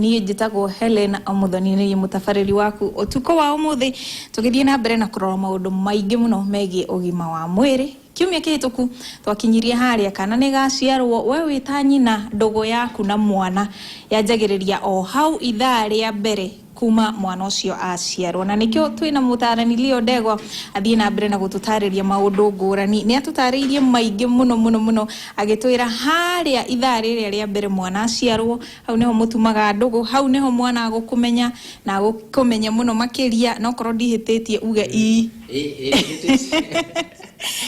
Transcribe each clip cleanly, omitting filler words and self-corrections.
Niĩ njĩtagwo Helen Mũthoni, nĩ niĩ mũtabarĩri waku ũtukũ wa ũmũthĩ, tũgĩthiĩ na mbere na kũrora maũndũ maingĩ mũno megiĩ ũgima wa mwĩrĩ. Kiumia kĩhĩtũku twakinyirie harĩa kana nĩ gaciarwo, we wĩ ta nyina, ndũgũ yaku na mwana yanjagĩrĩria o hau ithaa rĩa mbere kuma mwana ũcio aciarwo, na nĩkĩo twĩna mũtarani Leo Ndegwa athiĩ na mbere na gũtũtarĩria maũndũ ngũrani. Nĩ atũtarĩirie maingĩ mũno mũno mũno, agĩtwĩra harĩa ithaa rĩrĩa rĩa mbere mwana aciarwo, hau nĩho mũtumaga ndũgũ, hau nĩho mwana agũkũmenya na agũkũmenya mũno makĩria, na okorwo ndihĩtĩtie uge ii.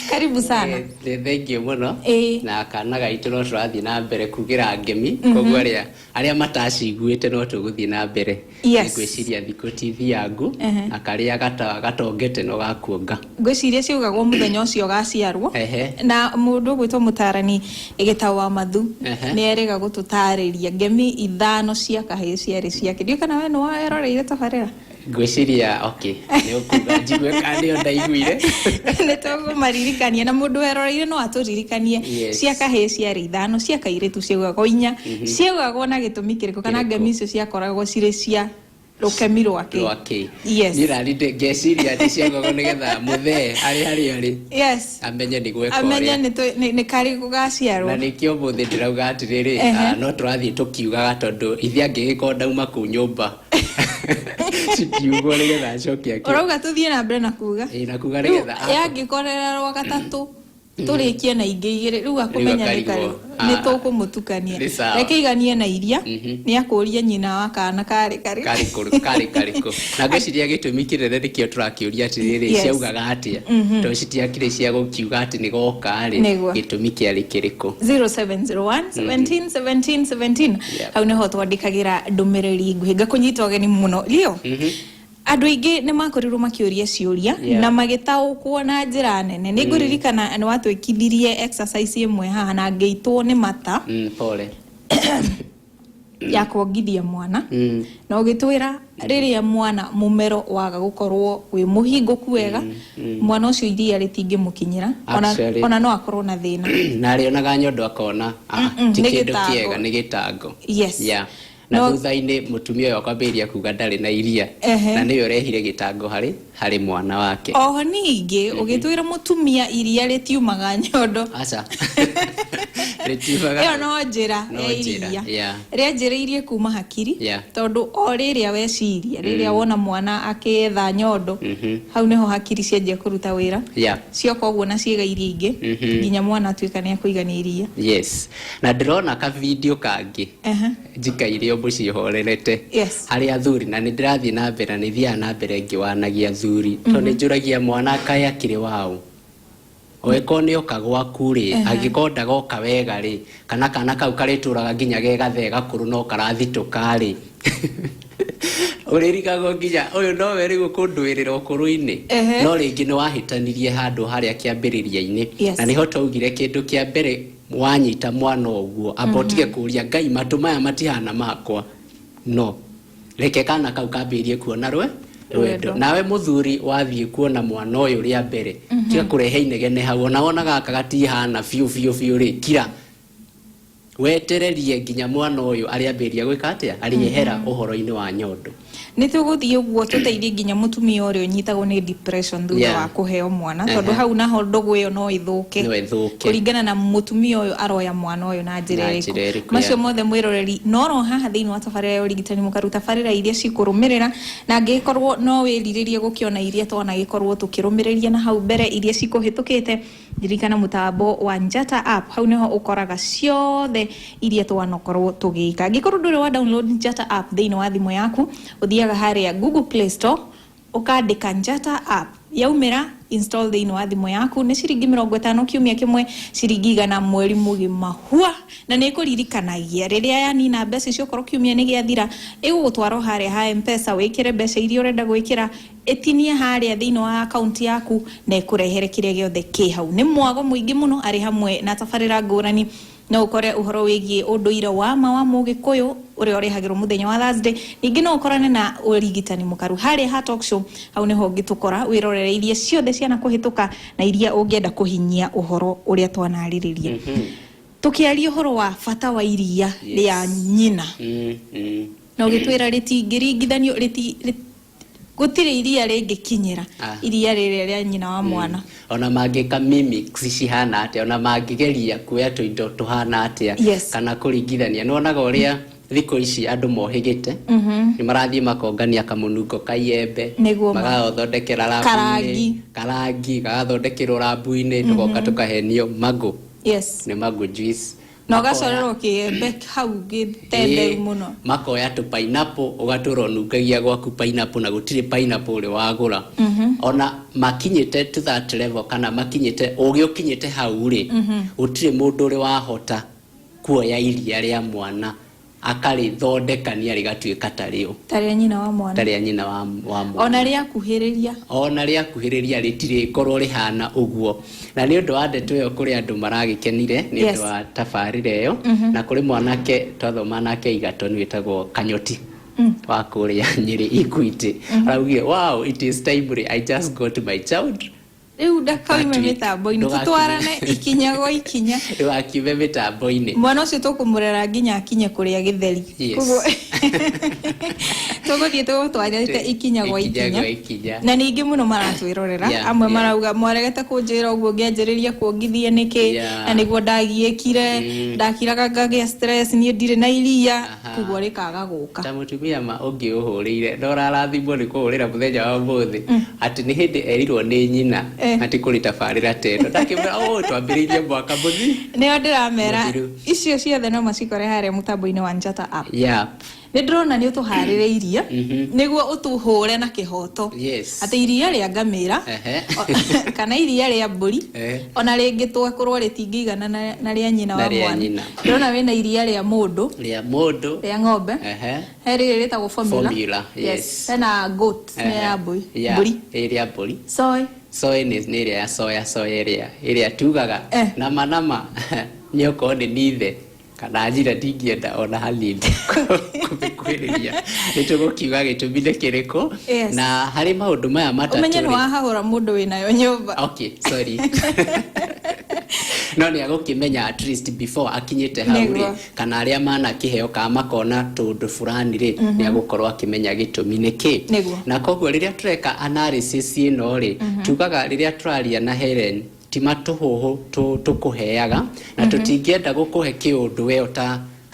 Karibu sana. Thengiũ mũno. Na kana gaitũ no tũrathiĩ na mbere kugĩra ngemi, koguo arĩa mataciguĩte no tũgũthiĩ na mbere. Ngwĩciria thikũ ti thiangu, na karĩa gatongete no gakuonga. Ngwĩciria ciaugagwo mũthenya ũcio gaciarwo. Na mũndũ ũgwĩtwo mũtarani Gĩtaũ wa Mathu nĩ erĩga gũtũtarĩria ngemi ithano cia kahĩĩ ciarĩ ciake. Ndiũĩ kana we nĩ weroreire tabarĩra? Ngwĩciria okay, nĩ ũkuga njigue kana nĩyo ndaiguire. Nĩ tũkũmaririkania, na mũndũ weroreire no atũririkanie. Cia kahĩĩ ciarĩ ithano, cia kairĩtu ciaugagwo inya. Ciaugagwo na gĩtũmi kĩrĩkũ, kana ngemi icio ciakoragwo cirĩ cia rũkemi rwake? Rwake. Niĩ nani ngeciria atĩ ciaugagwo nĩgetha mũthee arĩ harĩa arĩ amenye nĩ gweka amenye ũrĩa. Nĩ karĩ gaciarwo. Na nĩkĩo ũmũthĩ ndĩrauga atĩrĩrĩ, no tũrathiĩ tũkiugaga, tondũ ithe angĩgĩkorwo ndauma kũu nyũmba cikiugwo nĩgetha acoke akĩ Ũrauga tũthiĩ na mbere na kuga? Ĩĩ, na kuga Rĩu nĩgetha yangĩkorera rwa gatatũ, tũrĩkie na ingĩ igĩrĩ, rĩu akũmenya nĩ akarigwo. karĩ nĩ tũkũmũtukania. Nĩ sawa. Reke iganie na iria nĩ akũria nyina wa kana karĩ karĩ. Karĩ karĩkũ? Na ngwĩciria gĩtũmi kĩnene nĩkĩo tũrakĩũria atĩrĩrĩ, ciaugaga atĩa, tondũ citiakĩrĩ cia gũkiuga atĩ nĩ goka rĩ, gĩtũmi kĩarĩ kĩrĩkũ? 0701 17 17 17. Hau nĩho twandĩkagĩra ndũmĩrĩri nguhĩ. Ngakũnyita ũgeni mũno, Leo. Andũ aingĩ nĩ makorirwo makĩũria ciũria na magĩtaũkwo na njĩra nene. Nĩ ngũririkana nĩ watwĩkithirie exercise ĩmwe haha na ngĩitwo nĩ mata Pole. ya kuongithia mwana, na ũgĩtwĩra rĩrĩa mwana mũmero waga gũkorwo wĩ mũhingũku wega, mwana ũcio iria rĩtingĩmũkinyĩra, ona, ona no akorwo na thĩna. Na arĩonaga nyondo akona, ah, ti nĩ kĩndũ gĩtango. kĩega, nĩ gĩtango. Na thutha-inĩ mũtumia ũyũ akwambĩrĩria kuga ndarĩ na iria, na nĩwe ũrehire gĩtango harĩ mwana wake. Oho ningĩ ũgĩtwĩra mũtumia iria rĩtiumaga nyondo. Aca. Rĩtiumaga. Ĩyo no njĩra No ya njĩra, iria. Rĩanjĩrĩirie kuma hakiri, tondũ o rĩrĩa weciria, rĩrĩa wona mwana akĩetha nyondo, hau nĩho hakiri cianjia kũruta wĩra. Cioka ũguo na ciĩga iria ingĩ, nginya mwana atuĩka nĩ akũigania iria. Yes. Na ndĩrona ka video kangĩ njikaire o mũciĩ horerete harĩ athuri, na nĩ ndĩrathiĩ na mbere na nĩ thiaga na mbere ngĩwanagia athuri, tondũ nĩ njũragia mwana kaĩ akĩrĩ waũ? Ũngĩkorwo nĩ oka gwaku rĩ, angĩkorwo ndagoka wega rĩ, kana kana kau karĩtũraga nginya ge gathee gakũrũ no karathitũka rĩ, ũrĩrigagwo nginya ũyũ nowe rĩu ũkũndũĩrĩra ũkũrũ-inĩ. No rĩngĩ nĩ wahĩtanirie handũ harĩa kĩambĩrĩria-inĩ. Na nĩho twaugire kĩndũ kĩa mbere wanyita mwana ũguo, amba ũtige kũria Ngai matũ maya matihana makwa, no reke kana kau kambĩrĩrie kuona rwendo. Nawe mũthuri wathiĩ kuona mwana ũyũ rĩa mbere, tiga kũrehe inegene hau, ona wona gaka gatihana biũ biũ biũ rĩ, kira wetererie nginya mwana ũyũ arĩambĩrĩria gwĩka atĩa, arĩehera ũhoro-inĩ wa nyondo. Nĩ tũgũthiĩ ũguo tũteithie nginya mũtumia ũrĩa ũnyitagwo nĩ depression thutha wa kũheo mwana, tondũ hau naho ndũgũ ĩyo no ĩthũke. No ĩthũke. Kũringana na mũtumia ũyũ aroya mwana ũyũ na njĩra Na ĩrĩkũ. njĩra ĩrĩkũ, Macio mothe mwĩroreri noro haha thĩinĩ wa tabarĩra ya ũrigitani mũkaru, tabarĩra iria cikũrũmĩrĩra, na angĩgĩkorwo no wĩrirĩrie gũkĩona iria twanagĩkorwo tũkĩrũmĩrĩria na hau mbere iria cikũhĩtũkĩte, Ririkana mũtambo wa Njata app, hau nĩho ũkoraga ciothe iria twanakorwo tũgĩka. Angĩkorwo ndũrĩ wa download Njata app thĩinĩ wa thimũ yaku, ũthiaga harĩa Google Play Store, ũkandĩka Njata app, yaumĩra install thĩinĩ wa thimũ yaku. Nĩ ciringi 50 kiumia kĩmwe, ciringi 100 mweri mũgima hua, na nĩ ĩkũririkanagia rĩrĩa yanina mbeca icio, okorwo kiumia nĩ gĩathira, ĩgũgũtwara o harĩa ha M-Pesa, wĩkĩre mbeca iria ũrenda gwĩkĩra, ĩtinie harĩa thĩinĩ wa akaunti yaku na ĩkũrehere kĩrĩa gĩothe kĩ hau. Nĩ mwago mũingĩ mũno arĩ hamwe na tabarĩra ngũrani. No ũkore ũhoro wĩgiĩ ũndũire wa ma wa Mũgĩkũyũ ũrĩa ũrehagĩrwo mũthenya wa Thursday. Ningĩ no ũkorane na ũrigitani mũkaru harĩa ha talk show. Hau nĩho ũngĩtũkora wĩrorere iria ciothe cianakũhĩtũka na iria ũngĩenda kũhinyia ũhoro ũrĩa twanarĩrĩria. Tũkĩaria ũhoro wa bata wa iria rĩa nyina. Na ũgĩtwĩra rĩtingĩringithanio, gũtirĩ iria rĩngĩkinyĩra iria rĩrĩa rĩa nyina wa mwana. Ona mangĩka mimics cihana atĩa, ona mangĩgeria kuoya tũindo tũhana atĩa, kana kũringithania, nĩwonaga ũrĩa thikũ ici andũ mohĩgĩte, nĩ marathiĩ makongania kamũnungo ka iembe, magagathondekera rabu-inĩ, Karangi. Karangi gagathondekerwo rabu-inĩ, tũgoka tũkahenio mango. Nĩ mango juice. Na ũgacorerwo kĩembe hau gĩtenderu mũno. Makoya tũ pineapple, ũgatũra ũnungagia gwaku pineapple, na gũtirĩ pineapple ũrĩ wagũra. Ona makinyĩte to that level, kana makinyĩte ũgĩ ũkinyĩte hau rĩ, gũtirĩ mũndũ ũrĩ wahota kuoya iria rĩa mwana akarĩthondekania rĩgatuĩka ta rĩo, ta rĩa nyina wa mwana, ta rĩa nyina wa mwana. Ona rĩakuhĩrĩria, ona rĩakuhĩrĩria rĩtirĩkorwo rĩhana ũguo. Na nĩ ũndũ wa ndeto ĩyo, kũrĩ andũ maragĩkenire nĩ ũndũ wa tabarĩra ĩyo, na kũrĩ mwanake twathoma nake Igatoni wĩtagwo Kanyoti wa kũrĩa Nyĩrĩ Equity, araugire, "Wow, it is timely. I just got my child." Rĩu ndakaume That week. mĩtambo-inĩ. Ndũgakiume. Tũtwarane ikinya gwa ikinya. Ndũgakiume mĩtambo-inĩ. Mwana ũcio tũkũmũrera nginya akinye kũrĩa gĩtheri. Koguo tũgũthiĩ tũgũtwarĩte ikinya gwa Ikinya ikinya. Gwa ikinya. Na ningĩ mũno maratwĩrorera, amwe marauga, "Mwaregete kũnjĩra ũguo ngĩanjĩrĩria kuongithia nĩkĩ? Na nĩguo ndagiĩkire, ndakiraga ngagĩa stress, niĩ ndirĩ na iria." Koguo rĩkaga gũka. Ta mũtumia ma ũngĩ ũhũrĩire na ũrarathimwo nĩ kũhũrĩra mũthenya wa ũmũthĩ, atĩ nĩ hĩndĩ erirwo nĩ nyina atĩ kũrĩ tabarĩra ta ĩno, ndakĩmwĩra, "Oh, twambĩrĩirie mwaka mũthi Nĩo ndĩramera mũthiru." Icio ciothe no macikore harĩa mũtambo-inĩ wa Njata App. Nĩ ndĩrona nĩ ũtũharĩrĩirie nĩguo ũtũhũre na kĩhoto atĩ iria rĩa ngamĩra kana iria rĩa mbũri ona rĩngĩtwekũrwo rĩtingĩigana na rĩa nyina Na wa rĩa mwana. nyina. Ndĩrona wĩna iria rĩa mũndũ, rĩa mũndũ, rĩa ng'ombe, he rĩrĩ rĩtagwo formula, Formula, yes. Hena goat, nĩ ya mbũri, mbũri, Ĩ, rĩa mbũri. Soy. Soy nĩ ĩrĩa ya soya, soya ĩrĩa tugaga nama nama nĩ okorwo nĩ nithe kana njira, ndingĩenda ona hanini kũmĩkuhĩrĩria. Nĩ tũgũkiuga gĩtũmi nĩ kĩrĩkũ. Na harĩ maũndũ maya matatũ Ũmenye nĩ rĩ- wahahũra mũndũ wĩnayo nyũmba. Okay, sorry, no nĩ agũkĩmenya at least before akinyĩte hau rĩ, kana arĩa manakĩheo kana makona tũndũ fulani rĩ, nĩ agũkorwo akĩmenya gĩtũmi nĩ kĩ. Na koguo rĩrĩa tũreka analysis ĩno rĩ, tugaga rĩrĩa tũraria na Helen ti matũhũhũ tũkũheaga, na tũtingĩenda gũkũhe kĩũndũ we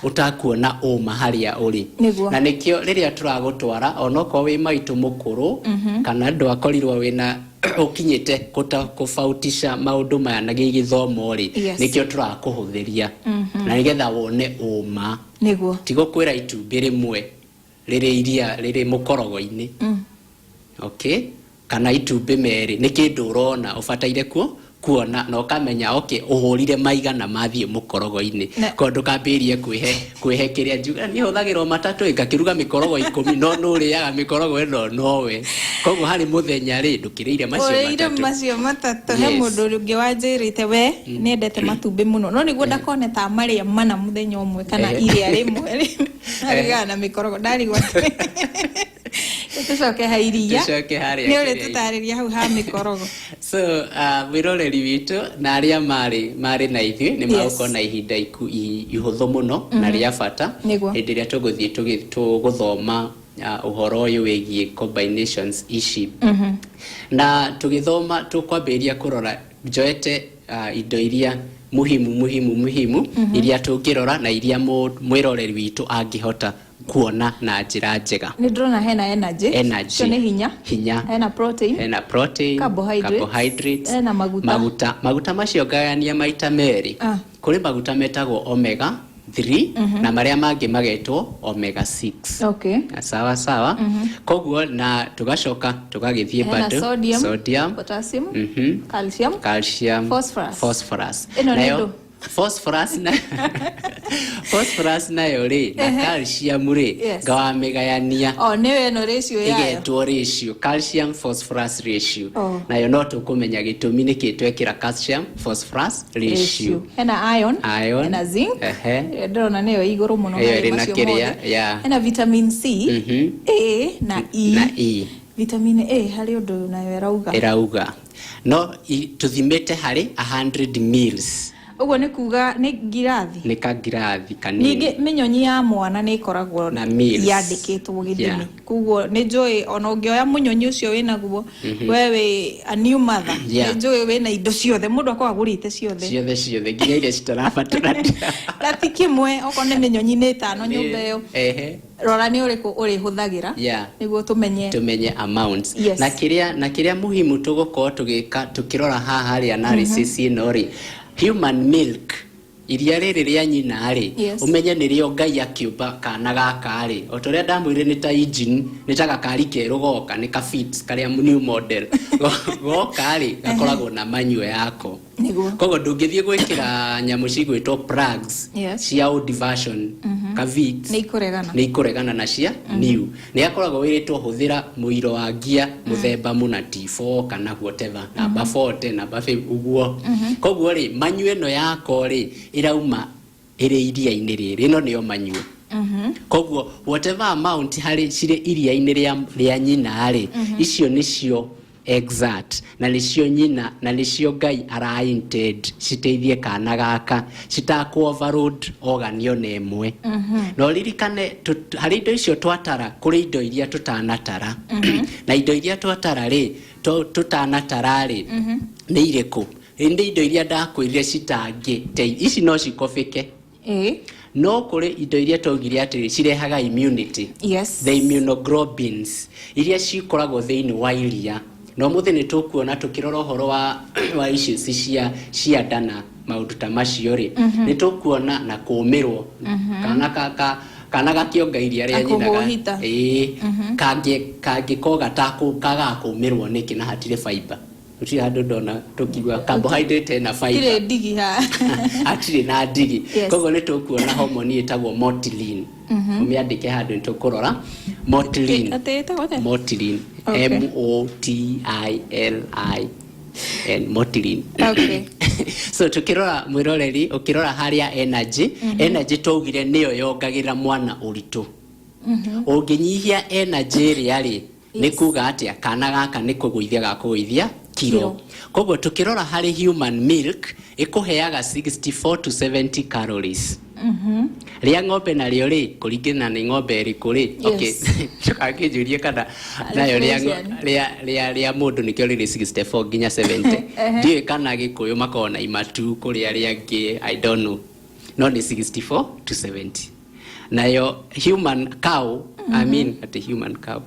ũtakuona ũma harĩa ũrĩ. Na nĩkĩo rĩrĩa tũragũtwara, onokorwo wĩ maitũ mũkũrũ kana ndwakorirwo wĩna ũkinyĩte kũbautisha maũndũ maya na gĩgĩthomo rĩ, nĩkĩo tũrakũhũthĩria na nĩgetha wone ũma. Ti gũkwĩra itumbĩ rĩmwe rĩrĩ iria rĩrĩ mũkorogo-inĩ, okay, kana itumbĩ merĩ nĩ kĩndũ ũrona ũbataire kuo kuona na ũkamenya, okay, ũhũrire maigana mathiĩ mũkorogo-inĩ. Ko ndũkambĩrĩrie kwĩhe kĩrĩa njuga niĩ hũthagĩra o matatũ ngakĩruga mĩkorogo 10, no nũrĩaga mĩkorogo ĩno nowe, koguo harĩ mũthenya rĩ ndũkĩrĩire macio Ũrĩire matatũ. Macio matatũ. He mũndũ ũngĩ wanjĩrĩte we nĩendete matumbĩ mũno, no nĩguo ndakone ta marĩa mana mũthenya ũmwe kana iria rĩmwe rĩ arĩaga na mĩkorogo. Ndarigwo tũcoke ha iria. Tũcoke harĩa Nĩ ũrĩ kĩrĩa-inĩ. Tũtarĩria hau ha mĩkorogo. So mwĩroreri witũ na arĩa marĩ na ithuĩ nĩ magũkorwo na ihinda ihũthũ mũno na rĩa bata hĩndĩ ĩrĩa tũgũthiĩ tũgũthoma ũhoro ũyũ wĩgiĩ combinations ici. Na tũgĩthoma tũkwambĩrĩria kũrora njoete indo iria muhimu muhimu muhimu iria tũngĩrora na iria mwĩroreri witũ angĩhota kuona na njĩra njega. Nĩ ndĩrona hena energy. Energy. Ũcio nĩ hinya. Hinya. Hena protein. Hena protein. Carbohydrates. Carbohydrates. Hena maguta. Maguta macio ngayania maita merĩ. Kũrĩ maguta metagwo omega 3 na marĩa mangĩ magetwo omega 6. Sawa sawa. Koguo na tugacoka tũgagĩthiĩ Hena bado sodium, sodium, potassium, calcium, calcium, phosphorus. Phosphorus. Ĩno nĩ Nayo ndũ? Phosphorus nayo rĩ na calcium rĩ, ngawamĩgayania O nĩyo ĩno ratio yayo. Ĩgetwo ratio, calcium phosphorus ratio. Nayo no tũkũmenya gĩtũmi nĩkĩ twekĩra calcium phosphorus ratio. Hena iron, Iron. Hena zinc. Ĩrĩa ndĩrona nĩyo ĩ igũrũ mũno Ĩyo harĩ ĩrĩ na macio kĩrĩa, mothe. Hena vitamin C, A na E. Na E. Vitamin A harĩ ũndũ nayo ĩrauga. Ĩrauga no tũthimĩte harĩ 100 mils. Ũguo nĩ kuga nĩ ngirathi. Nĩ kangirathi kanini. Ningĩ mĩnyonyi ya mwana nĩ ĩkoragwo Na meals. yandĩkĩtwo gĩthimi. Koguo nĩ njũĩ ona ũngĩoya mũnyonyi ũcio wĩnaguo, we wĩ a new mother, nĩ njũĩ wĩna indo ciothe, mũndũ akoragwo agũrĩte ciothe. Ciothe ciothe, nginya iria citarabatarania. Na ti kĩmwe, okorwo nĩ mĩnyonyi nĩ ĩtano nyũmba ĩyo. Rora nĩ ũrĩkũ ũrĩhũthagĩra nĩguo tũmenye tũmenye amounts. Na kĩrĩa muhimu tũgũkorwo tũgĩka tũkĩrora haha harĩ analysis ĩno rĩ, human milk, iria rĩrĩ rĩa nyina rĩ, ũmenye nĩrĩo Ngai akĩũmba kana gaka rĩ, o ta ũrĩa ndamwĩrire, nĩ ta engine, nĩ ta gakari kerũ goka, nĩ ka Fit karĩa new model. Goka rĩ, gakoragwo na manual yako. Koguo ndũngĩthiĩ gwĩkĩra nyamũ cigwĩtwo plugs cia old version ka Vitz. Nĩ ikũregana. Nĩ ikũregana na cia new. Nĩ akoragwo wĩrĩtwo hũthĩra mũiro wa ngia mũthemba mũna, T4 kana whatever, namba 40, namba 5 ũguo. Koguo rĩ, manyu ĩno yako rĩ, ĩrauma ĩrĩ iria-inĩ rĩrĩ, ĩno nĩyo manyu. Koguo whatever amount harĩ cirĩ iria-inĩ rĩa nyina rĩ, icio nĩcio exact na nĩcio nyina na nĩcio Ngai ara intend citeithie kana gaka, citakũ overload organ ona ĩmwe. Na ũririkane harĩ indo icio twatara, kũrĩ indo iria tũtanatara, na indo iria twatara rĩ, tũtanatara rĩ, nĩ irĩkũ? Nĩ indo iria ndakwĩrire citangĩ ici no cikobĩke, no kũrĩ indo iria twaugire atĩrĩ cirehaga immunity, the immunoglobulins iria cikoragwo thĩinĩ wa iria. Na ũmũthĩ nĩ tũkuona tũkĩrora ũhoro wa issues cia nda na maũndũ ta macio rĩ, nĩ tũkuona na kũũmĩrwo kana kana gakĩonga iria rĩa Na nyina kũhũhita. Ĩĩ, kangĩkorwo kagaga kũũmĩrwo nĩkĩ na hatirĩ fiber? Gũtirĩ handũ ndona tũkiuga carbohydrate ĩna fiber. Tirĩ ndigi ha. Hatirĩ na ndigi. Koguo nĩ tũkuona hormone ĩtagwo motilin. Ũmĩandĩke handũ, nĩ tũkũrora motilin. Atĩ ĩtagwo atĩa? Motilin. M O T I L I N, motilin. So tukirora, mwiroreri, ukirora haria energy, energy twaugire niyo yongagĩrĩra mwana ũritũ. Ũngĩnyihia energy ĩrĩa rĩ, nĩ kuga atĩa? Kana gaka nĩ kũgũithia gakũgũithia kiro. Kiro. Koguo tukirora harĩ human milk, ĩkũheaga 64 to 70 calories. Rĩa ng'ombe narĩo rĩ, kũringana nĩ ng'ombe ĩrĩkũ rĩ, okay, ndũgakĩnjũrie kana nayo rĩa rĩa mũndũ nĩkĩo rĩrĩ 64 nginya 70. Ndiũĩ kana Gĩkũyũ makoragwo na imatu kũrĩ arĩa angĩ, I don't know, no nĩ 64 to 70. Nayo human cow, I mean atĩ human cow,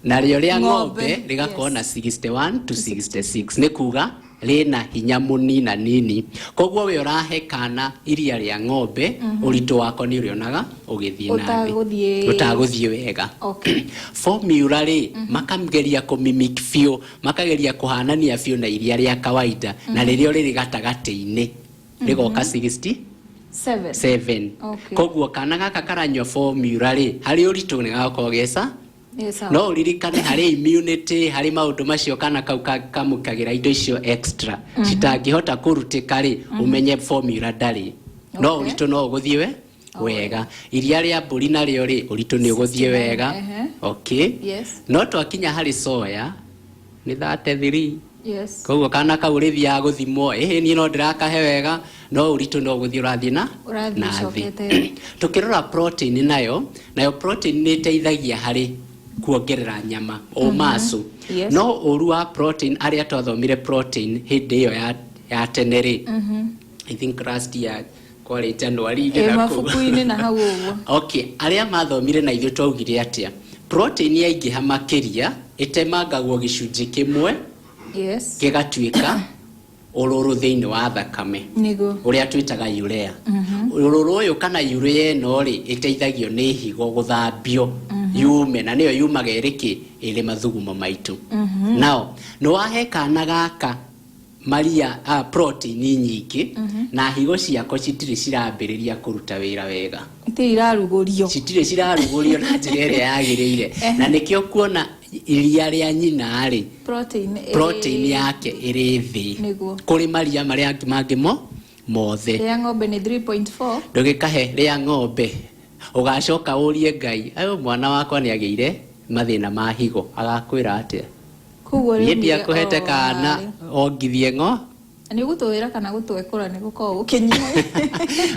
narĩo rĩa Ng'ombe, ng'ombe rĩgakorwo na 61 to 66, nĩ kuga rĩna hinya mũnina nini. Koguo we ũrahe kana iria rĩa ng'ombe, ũritũ wako nĩ ũrĩonaga ũgĩthiĩ na thĩ. Ũtagũthiĩ. Ũtagũthiĩ wega. Formula rĩ, makageria kũmimic biũ, makageria kũhanania biũ na iria rĩa kawaida, na rĩrĩa rĩrĩ gatagatĩ-inĩ rĩgoka 67. Seven. Koguo kana gaka karanyua formula rĩ, harĩ ũritũ nĩ gagakorwo geca. Nĩ sawa. No ũririkane harĩ immunity, harĩ maũndũ macio, kana kau kamũkagĩra indo icio extra citangĩhota kũrutĩka rĩ, ũmenye formula ndarĩ no ũritũ no ũgũthiĩ we wega. Iria rĩa mbũri narĩo rĩ, ũritũ nĩ ũgũthiĩ 69, wega. Okay. No twakinya harĩ soya nĩ 33. Koguo kana kau rĩthiaga gũthimwo, ĩhĩ, niĩ no ndĩrakahe wega, no ũritũ no ũgũthiĩ ũrathiĩ na Ũrathiĩ na thĩ. ũcokete. Tukĩrora protein nayo, protein nĩ ĩteithagia harĩ kuongerera nyama o macu. No ũru wa protein, arĩa twathomire protein hĩndĩ ĩyo ya tene rĩ, I think last year kwarĩ January Ĩ, na kũu. Mabuku-inĩ na hau ũguo. Okay, arĩa mathomire na ithuĩ twaugire atĩa? Protein yaingĩha makĩria ĩtemangagwo gĩcunjĩ kĩmwe gĩgatuĩka ũrũrũ thĩinĩ wa thakame, ũrĩa twĩtaga urea. Ũrũrũ ũyũ kana urea ĩno rĩ, ĩteithagio nĩ higo gũthambio yume, na nĩyo yumaga ĩrĩ kĩ? Ĩrĩ mathugumo maitũ. Nao nĩ wahe kana gaka maria protein nyingĩ, na higo ciako citirĩ cirambĩrĩria kũruta wĩra wega. Itirĩ irarugũrio. Citirĩ cirarugũrio na njĩra ĩrĩa yagĩrĩire, na nĩkĩo kuona iria rĩa nyina rĩ, protein protein yake ĩrĩ thĩ kũrĩ maria marĩa mangĩ mo mothe. Rĩa ng'ombe nĩ 3.4. Ndũgĩkahe rĩa ng'ombe, ũgacoka ũrie Ngai, ayo mwana wakwa nĩ agĩire mathĩna ma higo, agakwĩra atĩa? Koguo Niĩ rĩumire ndiakũhete o kana harĩa. ongithie ng'o Nĩ ũgũtwĩra kana gũtwekũra nĩ gũkoragwo gũkĩnyiha.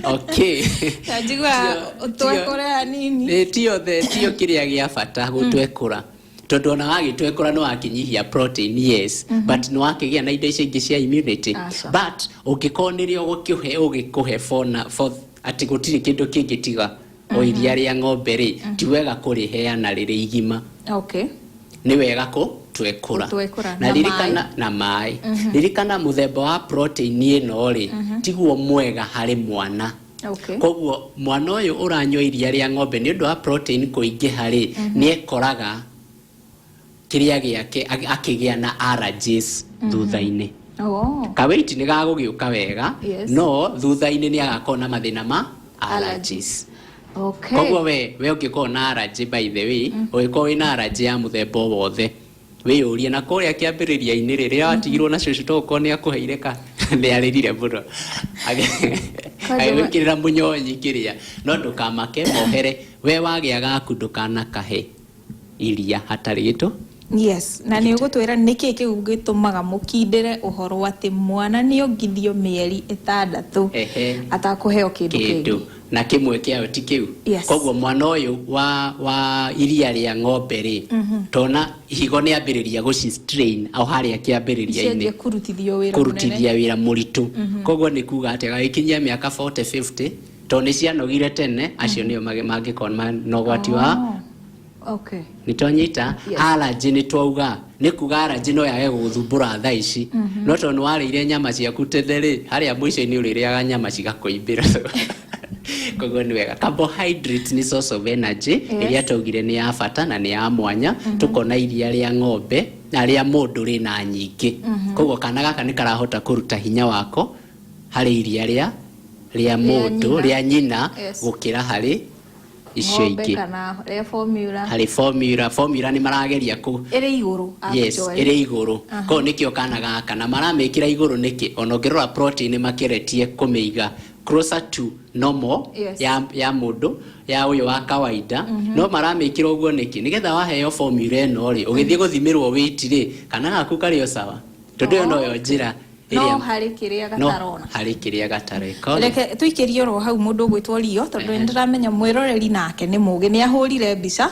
Okay. Ta njigua ũtwekũre hanini. Ĩ, ti othe tio kĩrĩa gĩa bata gũtwekũra, tondũ ona wagĩtwekũra nĩ wakĩnyihia protein, yes, but nĩ wakĩgĩa na indo icio ingĩ cia immunity. Aca. But ũngĩkorwo nĩrĩo gũkĩũhe ũgĩkũhe for atĩ gũtirĩ kĩndũ kĩngĩ tiga o iria rĩa ng'ombe rĩ, ti wega kũrĩheana rĩrĩ igima. Nĩ wega kũtwekũra. Gũtwekũra. Na Na ririkana na maĩ, ririkana mũthemba wa protein ĩno rĩ, tiguo mwega harĩ mwana. Koguo mwana ũyũ ũranyua iria rĩa ng'ombe, nĩ ũndũ wa protein kũingĩha rĩ, nĩ ekoraga kĩrĩa gĩake akĩgĩa na allergies thutha-inĩ. Kaweight nĩ gagũgĩũka wega, no thutha-inĩ nĩ agakorwo na mathĩna ma allergies. Koguo we ũngĩkorwo na allergy, by the way, ũngĩkorwo wĩna allergy ya mũthemba o wothe, wĩyũrie na kũrĩa kĩambĩrĩria-inĩ rĩ, rĩrĩa watigirwo na cũcũ, tokorwo nĩ akũheire ka nĩ arĩrire mũno agĩgwĩkĩrĩra mũnyonyi kĩrĩa, no ndũkamake, mohere we wagĩa gaku, ndũkanakahe iria hatarĩ gĩtũ. Yes, na nĩ ũgũtwĩra nĩkĩ kĩu gĩtũmaga mũkindĩre ũhoro atĩ mwana nĩ ongithio mĩeri 6 atakũheo kĩndũ kĩndũ kĩngĩ. Na kĩmwe kĩayo ti kĩu. Koguo mwana ũyũ wa iria rĩa ng'ombe rĩ, tona higo nĩ ambĩrĩria gũci strain o harĩa kĩambĩrĩria-inĩ. Cianjia kũrutithio wĩra mũnene. Kũrutithia wĩra mũritũ. Koguo nĩ kuga atĩ agagĩkinyia mĩaka 40, 50, tondũ nĩ cianogire tene, acio nĩo mangĩkorwo na ũgwati wa nĩ twanyita. Allergy nĩ twauga nĩ kuga allergy no yage gũgũthumbũra thaa ici, no tondũ nĩ warĩire nyama ciaku tene rĩ, harĩa mũico-inĩ ũrĩrĩaga nyama cigakũimbĩra. Koguo nĩ wega, carbohydrates nĩ source of energy ĩrĩa twaugire nĩ ya bata na nĩ ya mwanya. Tũkona iria rĩa ng'ombe na rĩa mũndũ rĩna nyingĩ, koguo kana gaka nĩ karahota kũruta hinya wako harĩ iria rĩa mũndũ, nyina. Rĩa nyina, gũkĩra harĩ icio ng'ombe ingĩ kana rĩa formula. Harĩ formula nĩ marageria kũ ĩrĩ igũrũ actually. Ĩrĩ igũrũ. Koguo nĩkĩo kana gaka na maramĩkĩra igũrũ nĩkĩ, ona ũngĩrora protein makeretie kũmĩiga closer to normal ya mũndũ ya ũyũ wa kawaida. No maramĩkĩra ũguo nĩkĩ? Nĩgetha waheo formula ĩno rĩ, ũgĩthiĩ gũthimĩrwo weight rĩ, kana gaku karĩ o sawa, tondũ ĩyo noyo njĩra no ĩrĩa harĩ kĩrĩa no gatarona. Harĩ kĩrĩa gatareka. Reke tũikĩrie oro hau mũndũ ũgwĩtwo Rio, tondũ nĩ ndĩramenya mwĩroreri nake nĩ mũgĩ, nĩ ahũrire mbica.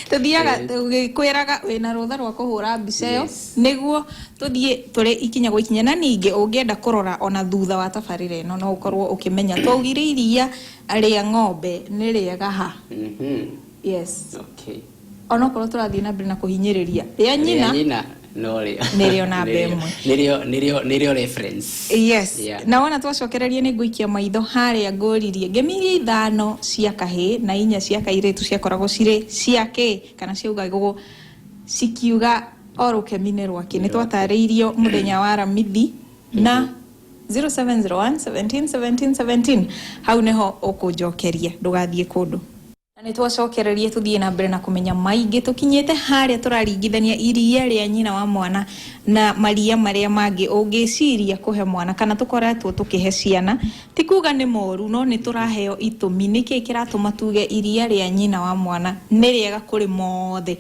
Tũthiaga tũgĩkwĩraga wĩna rũtha rwa kũhũra mbica ĩyo nĩguo tũthiĩ tũrĩ ikinya gwa ikinya. Na ningĩ ũngĩenda kũrora ona thutha wa tabarĩra ĩno, no ũkorwo ũkĩmenya twaugire iria rĩa ng'ombe nĩ rĩega ha. Yes. Onokorwo tũrathiĩ na mbere na kũhinyĩrĩria rĩa nyina, rĩa nyina no rĩo. Nĩrĩo namba ĩmwe. Nĩrĩo reference. Na wona twacokereria, nĩ ngũikia maitho harĩa ngũririe ngemi iria ithano cia kahĩĩ na inya cia kairĩtu ciakoragwo cirĩ cia kĩ, kana ciaugagwo cikiuga o rũkemi nĩ rwakĩ. Nĩ twatarĩirio mũthenya wa Aramithi na 0701 17 17 17, hau nĩho ũkũnjokeria, ndũgathiĩ kũndũ. Na nĩ twacokererie tũthiĩ na mbere na kũmenya maingĩ. Tũkinyĩte harĩa tũraringithania iria rĩa nyina wa mwana na maria marĩa mangĩ ũngĩciria kũhe mwana kana tũkoretwo tũkĩhe ciana. Ti kuga nĩ moru, no nĩ tũraheo itũmi nĩkĩ kĩratũma tuge iria rĩa nyina wa mwana nĩ rĩega kũrĩ mothe.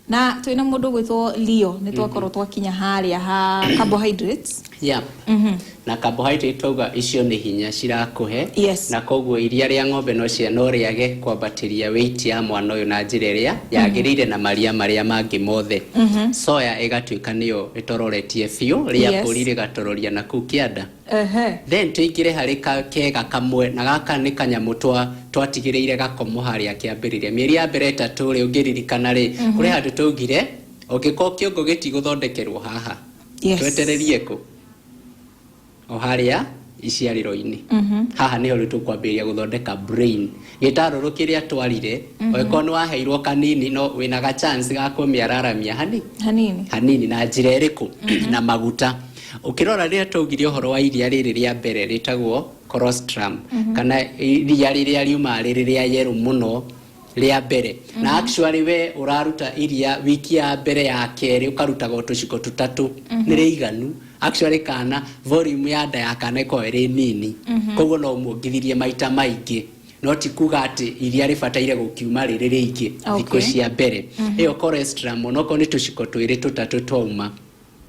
Na twĩna mũndũ ũgwĩtwo Leo, nĩ twakorwo twakinya harĩa ha carbohydrates. Na carbohydrate twauga icio nĩ hinya cirakũhe. Na koguo iria rĩa ng'ombe no cia no rĩage kwambatĩria weight ya mwana ũyũ na njĩra ĩrĩa yagĩrĩire na maria marĩa mangĩ mothe. Soya ĩgatuĩka nĩyo ĩtororetie biũ, rĩa mbũri rĩgatororia na kũu kĩanda. Then tũingĩre harĩ kega kamwe, na gaka nĩ kanyamũ twatigĩrĩire gakomo harĩa kĩambĩrĩria mĩeri ya mbere 3 rĩ, ũngĩririkana rĩ, kũrĩ handũ twaugire ũngĩkorwo kĩongo gĩtigũthondekerwo haha, twetererie kũ o harĩa iciarĩro-inĩ. Haha nĩho rĩu tũkwambĩrĩria gũthondeka brain gĩtarũrũ kĩrĩa twarire. Ũngĩkorwo nĩ waheirwo kanini, no wĩna ga chance ga kũmĩararamia hani hanini. Hanini. Na njĩra ĩrĩkũ? Na maguta. Ũkĩrora rĩrĩa twaugire ũhoro wa iria rĩrĩ rĩa mbere rĩtagwo colostrum, kana iria rĩrĩa riumaga rĩrĩ rĩa yerũ mũno rĩa mbere, na actually we ũraruta iria wiki ya mbere, ya kerĩ ũkarutaga o tũciko tũtatũ, nĩ rĩiganu actually. Kana volume ya nda ya kana ĩkoragwo ĩrĩ nini, koguo no ũmuongithirie maita maingĩ, no ti kuga atĩ iria rĩbataire gũkiuma rĩrĩ rĩingĩ thikũ cia mbere. Ĩyo colostrum, onokorwo nĩ tũciko twĩrĩ tũtatũ twauma.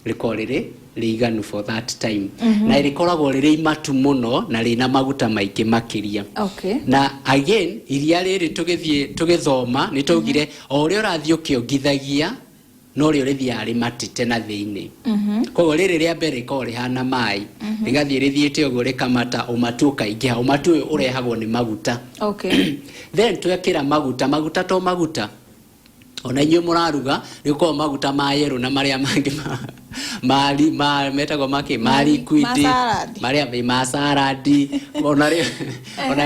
Rĩkoragwo rĩrĩ rĩiganu for that time, na rĩkoragwo rĩrĩ imatu mũno na rĩna maguta maingĩ makĩria. Na again, iria rĩrĩ tũgĩthiĩ tũgĩthoma nĩ twaugire o ũrĩa ũrathiĩ ũkĩongithagia no rĩo rĩthiaga rĩmatĩte na thĩinĩ. Koguo rĩrĩ rĩa mbere rĩkoragwo rĩhana maĩ, rĩgathiĩ rĩthiĩte ũguo rĩkamata, ũmatu ũkaingĩha. Ũmatu ũyũ ũrehagwo nĩ maguta. Then twekĩra maguta, maguta to maguta ona inyuĩ mũraruga, nĩ gũkoragwo maguta ma yellow na marĩa mangĩ ma metagwo makĩ ma liquid. Ma salad. Marĩa ma salad. Ona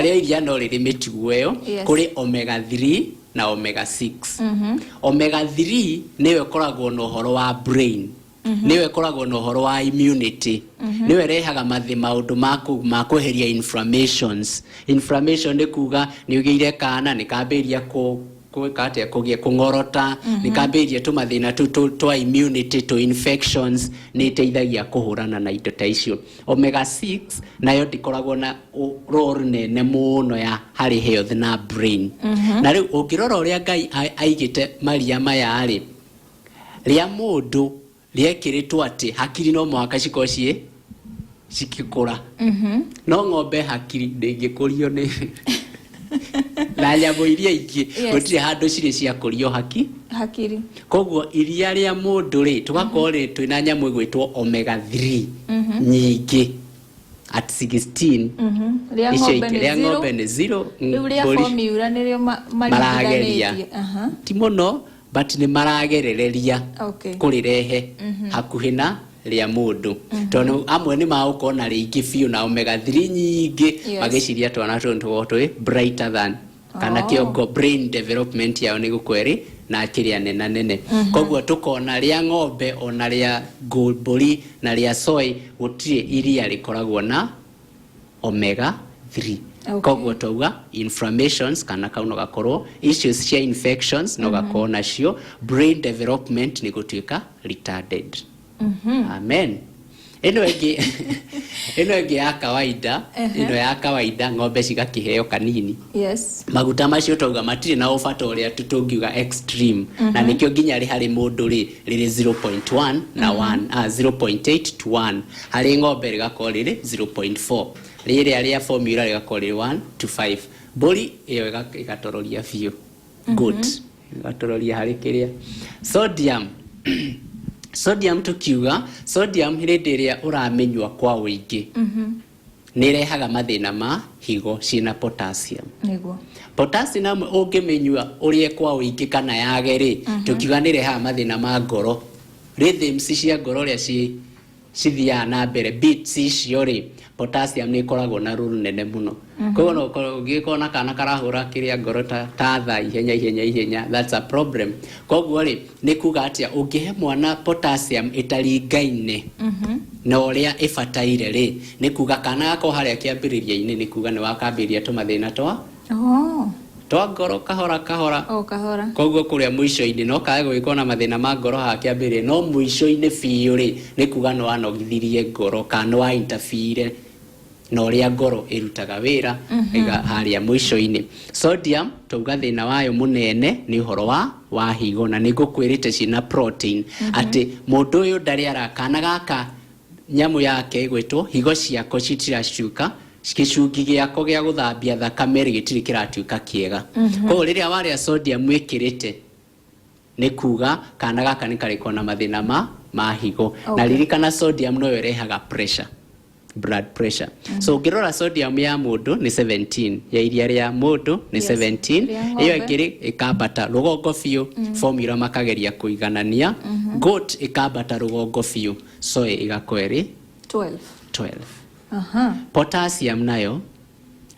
rĩo iria no rĩrĩ mĩtugo ĩyo. Kũrĩ omega 3 na omega 6. Omega 3 nĩyo ĩkoragwo na ũhoro wa brain, nĩyo ĩkoragwo na ũhoro wa immunity, nĩyo ĩrehaga maũndũ ma kweheria inflammations. Inflammation nĩ kuga nĩ ũgĩire kana nĩ kambĩrĩria gwĩka atĩa, kũgĩa kũng'orota, nĩ kambĩrĩria tũmathĩna tũu twa immunity, tũ infections, nĩ ĩteithagia kũhũrana na indo ta icio. Omega 6 nayo ndĩkoragwo na role nene mũno ya harĩ health na brain. Na rĩu ũngĩrora ũrĩa Ngai aigĩte maria maya rĩ, rĩa mũndũ rĩekĩrĩtwo atĩ hakiri no mũhaka cikorwo ciĩ cikĩkũra, no ng'ombe hakiri ndĩngĩkũrio nĩ na nyamũ iria ingĩ. Gũtirĩ handũ cirĩ ciakũrio hakiri. Koguo iria rĩa mũndũ rĩ, tũgakorwo rĩ twĩna nyamũ ĩgwĩtwo omega 3 nyingĩ at 16. Rĩa Icio ng'ombe ingĩ, nĩ rĩa zero. Ng'ombe nĩ zero. Rĩu rĩa Mbũri formula nĩrĩo marageria. maringithanĩtie. Ti mũno, but nĩ maragerereria kũrĩrehe hakuhĩ na rĩa mũndũ, tondũ amwe nĩ magũkorwo na rĩingĩ biũ na omega 3 nyingĩ, magĩciria twana tũu tũkorwo twĩ brighter than kana kĩongo, brain development yao nĩ gũkorwo ĩrĩ na kĩrĩa nena nene. Koguo tũkona rĩa ng'ombe ona rĩa mbũri na rĩa soy, gũtirĩ iria rĩkoragwo na omega 3. Koguo twauga inflammations kana kau no gakorwo issues cia infections, no gakorwo nacio, brain development nĩ gũtuĩka retarded. Amen. Ĩno ĩngĩ ya kawaida, ĩno ya kawaida, ng'ombe cigakĩheo kanini. Maguta macio twauga matirĩ na ũbata ũrĩa tũngiuga extreme, na nĩkĩo nginya rĩ harĩ mũndũ rĩ rĩrĩ 0.1 na 1, 0.8 to 1. Harĩ ng'ombe rĩgakorwo rĩrĩ 0.4, rĩrĩa rĩa formula rĩgakorwo rĩrĩ 1 to 5. Mbũri ĩyo ĩgatororia biũ, goat ĩgatororia harĩ kĩrĩa. Sodium, sodium, tukiuga sodium, hĩndĩ ĩrĩa ũramĩnyua kwa ũingĩ nĩ ĩrehaga mathĩna ma higo ciĩna potassium. Potassium ũngĩmĩnyua ũrĩe kwa ũingĩ kana yage rĩ, tũkiuga nĩ ĩrehaga mathĩna ma ngoro, rhythms cia ngoro ũrĩa cithiaga na mbere, beats icio rĩ, potassium nĩ ĩkoragwo na role nene mũno. Koguo no ũkorwo ũngĩkorwo na kana karahũra kĩrĩa ngoro ta tha ihenya ihenya ihenya, that's a problem. Koguo rĩ, nĩ kuga atĩa, ũngĩhe mwana potassium ĩtaringaine na ũrĩa ĩbataire rĩ, nĩ kuga kana gako harĩa kĩambĩrĩria-inĩ nĩ kuga nĩ wakambĩrĩria tũmathĩna twa twa ngoro kahora kahora. O kahora. Koguo kũrĩa mũico-inĩ no kage gũgĩkorwo na mathĩna ma ngoro haha kĩambĩrĩria, no mũico-inĩ biũ rĩ, nĩ kuga nĩ wanogithirie ngoro kana nĩ wa interfere na ũrĩa ngoro ĩrutaga wĩra harĩa mũico-inĩ. Sodium twauga thĩna wayo mũnene nĩ ũhoro wa higo, na nĩ ngũkwĩrĩte ciĩna protein, atĩ mũndũ ũyũ ndarĩ ara kana gaka nyamũ yake ĩgwĩtwo higo ciako citiracuka, gĩcungi gĩako gĩa gũthambia thakame rĩ gĩtirĩ kĩratuĩka kĩega. Koguo rĩrĩa warĩa sodium ĩkĩrĩte, nĩ kuga kana gaka nĩ karĩkorwo na mathĩna ma higo. Na ririkana sodium noyo ĩrehaga pressure, blood pressure. So ũngĩrora sodium ya mũndũ nĩ 17, ya iria rĩa mũndũ nĩ 17. Rĩa Ĩyo ng'ombe. ĩngĩ rĩ ĩkambata rũgongo biũ, formula makageria kũiganania. Goat ĩkambata rũgongo biũ, soy ĩgakorwo ĩrĩ 12. 12. Potassium nayo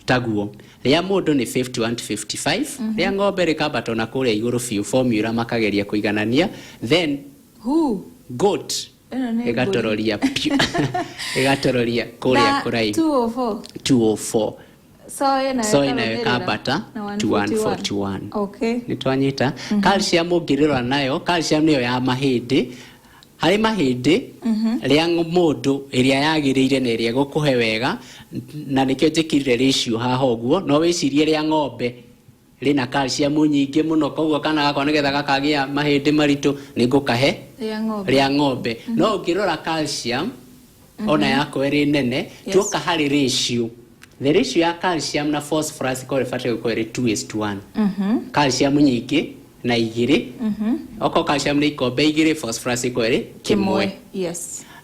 taguo, rĩa mũndũ nĩ 51 to 55, rĩa ng'ombe rĩkambata ona kũrĩa igũrũ biũ, formula makageria kũiganania. Then Hu. goat Ĩno nĩ mbũri. Ĩgatororia piũ, ĩgatororia kũrĩa Na kũraihu. 204. 204. Soy nayo Soy nayo ĩkarũmĩrĩra ĩkambata na to 141. Nĩ twanyita. Calcium ũngĩrora nayo, calcium nĩyo ya mahĩndĩ. Harĩ mahĩndĩ, rĩa mũndũ ĩrĩa yagĩrĩire na ĩrĩa ĩgũkũhe wega, na nĩkĩo njĩkĩrire ratio haha ũguo. No wĩcirie rĩa ng'ombe Rĩna calcium nyingĩ mũno, koguo kana gakwa nĩgetha gakagĩa mahĩndĩ maritũ nĩ ngũkahe rĩa ng'ombe. Rĩa ng'ombe. No ũngĩrora calcium ona yakwa ĩrĩ nene, tuoka harĩ ratio, the ratio ya calcium na phosphorus ĩkorwo ĩbatiĩ gũkorwo ĩrĩ 2:1, calcium nyingĩ na igĩrĩ. Okorwo calcium nĩ ikombe igĩrĩ, phosphorus ĩkorwo ĩrĩ kĩmwe.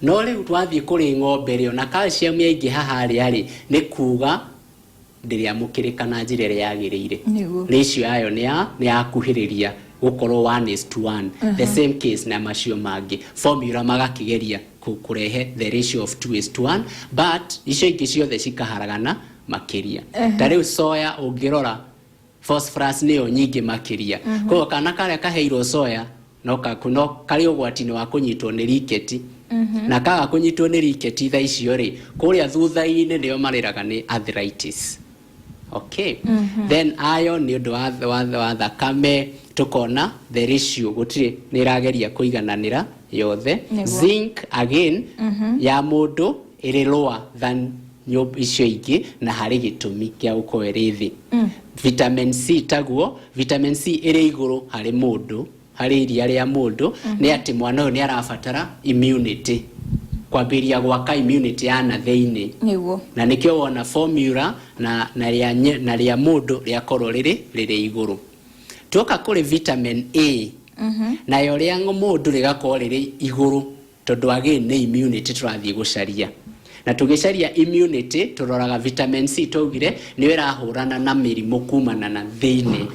No rĩu twathiĩ kũrĩ ng'ombe rĩ, ona calcium yaingĩha harĩa rĩ, nĩ kuga ndĩrĩamũkĩrĩka na njĩra ĩrĩa yagĩrĩire. Ratio yayo nĩ yakuhĩrĩria gũkorwo 1:1. The same case na macio mangĩ, formula magakĩgeria kũrehe the ratio of 2:1, but icio ingĩ ciothe cikaharagana makĩria. Ta rĩu soya, ũngĩrora phosphorus nĩyo nyingĩ makĩria, koguo kana karĩa kaheirwo soya no no karĩ ũgwati-inĩ wa kũnyitwo nĩ rickets, na kaga kũnyitwo nĩ rickets thaa icio rĩ, kũrĩa thutha-inĩ nĩo marĩraga nĩ arthritis. Okay, then iron nĩ ũndũ wa thakame, tukona the ratio gũtirĩ, nĩ ĩrageria kũigananĩra yothe. Zinc again ya mũndũ ĩrĩ lower than icio ingĩ, na harĩ gĩtũmi kĩa gũkorwo ĩrĩ thĩ. Vitamin C taguo, vitamin C ĩrĩ igũrũ harĩ mũndũ, harĩ iria rĩa mũndũ, nĩ atĩ mwana ũyũ nĩ arabatara immunity, kwambĩrĩria gwaka immunity ya na thĩinĩ. Na nĩkĩo wona formula na rĩa mũndũ rĩakorwo rĩrĩ igũrũ. Tuoka kũrĩ vitamin A, nayo rĩa mũndũ rĩgakorwo rĩrĩ igũrũ, tondũ again nĩ immunity tũrathiĩ gũcaria, na tũgĩcaria immunity tũroraga vitamin C. Twaugire nĩyo ĩrahũrana na mĩrimũ kumana na thĩinĩ,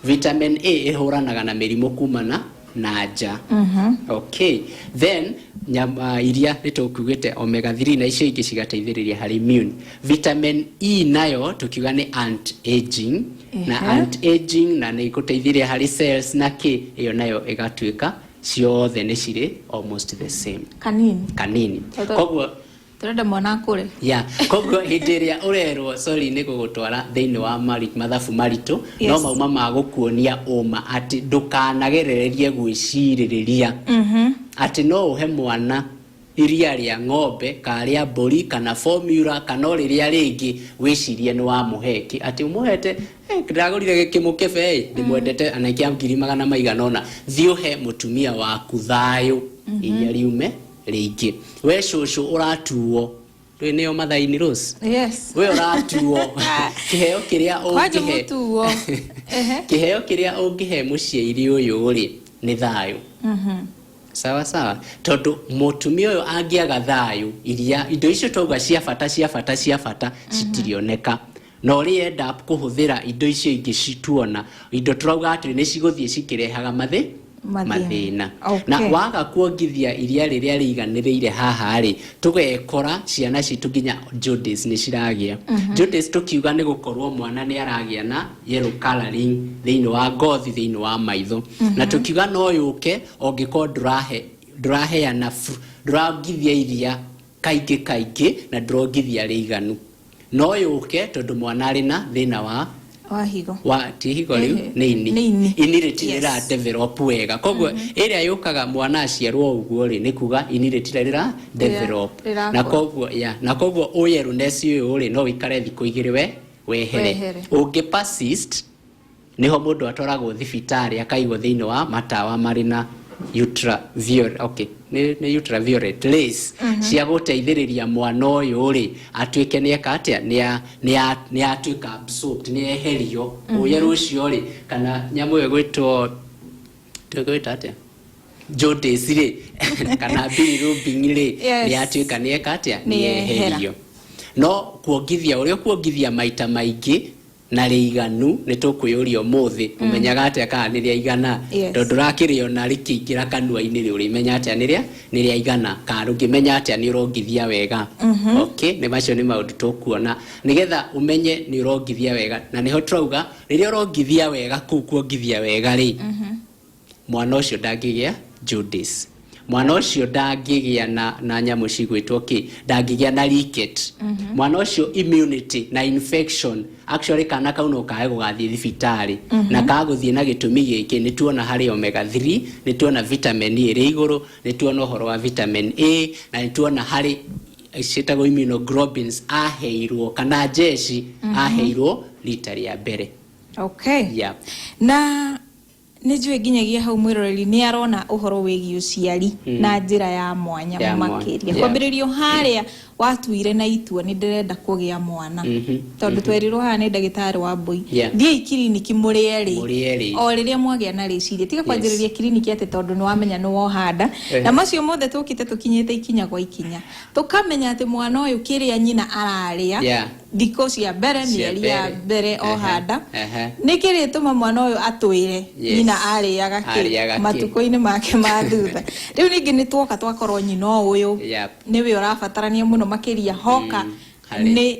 vitamin A ĩhũranaga na mĩrimũ kumana na nja. Okay, then nyama iria nĩ tũkiugĩte omega 3 na icio ingĩ cigateithĩrĩria harĩ immune. Vitamin E nayo tukiuga nĩ anti aging na anti aging na nĩ ĩgũteithĩrĩria harĩ cells na kĩ, ĩyo nayo ĩgatuĩka ciothe nĩ cirĩ almost the same. Kanini. Kanini. Koguo Tũrenda mwana akũre. Ya, koguo hĩndĩ ĩrĩa ũrerwo, sorry nĩ gũgũtwara thĩinĩ wa mathabu maritũ, no mauma ma gũkuonia ũma atĩ ndũkanagerererie gwĩcirĩrĩria atĩ no ũhe mwana iria rĩa ng'ombe kana rĩa mbũri kana formula kana o rĩrĩa rĩngĩ wĩcirie nĩ wamũhe kĩ, atĩ ũmũhete, "Eh, ndagũrire gĩkĩmũkĩbe ĩ ndĩmwendete ana kĩa ngiri magana maigana ũna." Thiĩ ũhe mũtumia waku thayũ, iria riume rĩingĩ. We cũcũ ũratuo, rĩu nĩyo mathaini Rose. We ũratuo, kĩheo kĩrĩa Kwanja ũngĩhe mũtuo. Kĩheo kĩrĩa ũngĩhe mũciairi ũyũ rĩ, nĩ thayũ. Sawa sawa, tondũ mũtumia ũyũ angĩaga thayũ, iria indo icio twauga cia bata, cia bata, cia bata citirioneka, na ũrĩ end up kũhũthĩra indo icio ingĩ cituona indo tũrauga atĩ nĩ cigũthiĩ cikĩrehaga Mathĩna. Mathĩna. Na waga kuongithia iria rĩrĩa rĩiganĩrĩire haha rĩ, tũgekora ciana citũ nginya jaundice nĩ ciragĩa. Jaundice tũkiuga nĩ gũkorwo mwana nĩ aragĩa na yellow coloring thĩinĩ wa ngothi, thĩinĩ wa maitho, na tũkiuga no yũke ũngĩkorwo ndũraheana ndũrongithia iria kaingĩ kaingĩ na ndũrongithia rĩiganu. No yũke tondũ mwana arĩ na thĩna wa wa higo. Wa ti higo rĩu, nĩ ini. Nĩ ini. Ini rĩtirĩ rĩra develop wega, koguo ĩrĩa yũkaga mwana aciarwo ũguo rĩ, nĩ kuga ini rĩtirĩ rĩra develop. Rĩrakũra. Na koguo ya na koguo ũyellowness ũyũ rĩ, no wĩikare thikũ igĩrĩ we wehere. Wehere. Ũngĩ persist, niho mũndũ atwaragwo thibitarĩ akaigwo thĩinĩ wa matawa marĩ na ultraviolet, okay, nĩ ultraviolet rays cia gũteithĩrĩria mwana ũyũ rĩ atuĩke nĩ eka atĩa, nĩ atuĩka absorbed, nĩ eherio ũyerũ ũcio rĩ, kana nyamũ ĩyo ĩgwĩtwo, tũgwĩta atĩa, jaundice rĩ, kana bilirubin rĩ, nĩ yatuĩka nĩ eka atĩa, nĩ nĩ yehera. Yeherio. No kuongithia ũrĩa ũkuongithia maita maingĩ na rĩiganu, nĩ tũkwĩyũria ũmũthĩ, ũmenyaga atĩa kana nĩ rĩaigana? Tondũ ndũrakĩrĩona rĩkĩingĩra kanua-inĩ rĩ, ũrĩmenya atĩa nĩ rĩaigana, kana ũngĩmenya atĩa nĩ ũrongithia wega? Okay, nĩ macio nĩ maũndũ tũkuona nĩgetha ũmenye nĩ ũrongithia wega, na nĩho tũrauga rĩrĩa ũrongithia wega, kũu kuongithia wega rĩ, mwana ũcio ndangĩgĩa jaundice, mwana ũcio ndangĩgĩa na nyamũ cigwĩtwo kĩ, ndangĩgĩa na ricket, mwana ũcio immunity na infection, actually kana kau no kae gũgathiĩ thibitarĩ na kagũthiĩ na gĩtũmi gĩkĩ. Nĩ tuona harĩ omega 3, nĩ tuona vitamin E ĩrĩ igũrũ, nĩ tuona ũhoro wa vitamin A, na nĩ tuona harĩ ciĩtagwo immunoglobulins aheirwo kana jeshi aheirwo rita rĩa mbere. Okay. Yeah. Na nä njå nginyagia hau mwĩroreri nĩ arona ũhoro wĩgiĩ ũciari na njĩra ya mwanya Ya mwanya, makĩria yeah. kwambĩrĩrio harĩa watuire na itua nĩ ndĩrenda kũgĩa mwana tondũ twerirwo haha nĩ ndagĩtarĩ wa mbũi Yeah. thiĩi kiriniki mũrĩ erĩ Mũrĩ erĩ. o rĩrĩa mwagĩa na rĩciria tiga kwanjĩrĩria kiriniki atĩ tondũ nĩ wamenya nĩ wohanda na macio mothe tũkĩte tũkinyĩte ikinya gwa ikinya tũkamenya atĩ mwana ũyũ kĩrĩa nyina ararĩa Yeah. thikũ cia mbere Cia mĩeri ya mbere. mbere ohanda Ehe. nĩ kĩrĩtũma mwana ũyũ atwĩre Yes. nyina arĩaga kĩ Arĩaga kĩ. matukũ-inĩ make ma thutha rĩu ningĩ nĩ tuoka twakorwo nyina ũyũ Yep. nĩwe ũrabatarania mũno makĩria hoka Harĩ. nĩ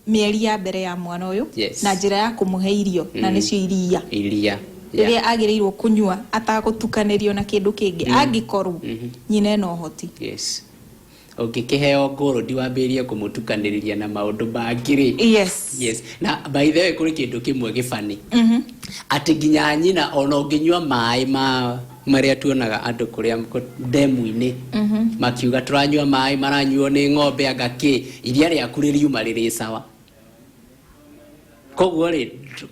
mĩeri ya mbere ya mwana ũyũ Yes. na njĩra ya kũmũhe irio na nĩcio iria Iria. rĩrĩa agĩrĩirwo kũnyua atagũtukanĩrio na kĩndũ kĩngĩ angĩkorwo nyina ena ũhoti. Yes. Ũngĩkĩheo ngũrũ ndiwambĩrĩrie kũmũtukanĩrĩria na maũndũ mangĩ rĩ. Yes. Yes. Na by the way kũrĩ kĩndũ kĩmwe gĩbani. Atĩ nginya nyina ona ũngĩnyua maĩ ma marĩa tuonaga andũ kũrĩa ndemu-inĩ makiuga tũranyua maĩ maranyuo nĩ ng'ombe anga kĩ, iria rĩaku rĩriuma rĩrĩ sawa. Koguo rĩ,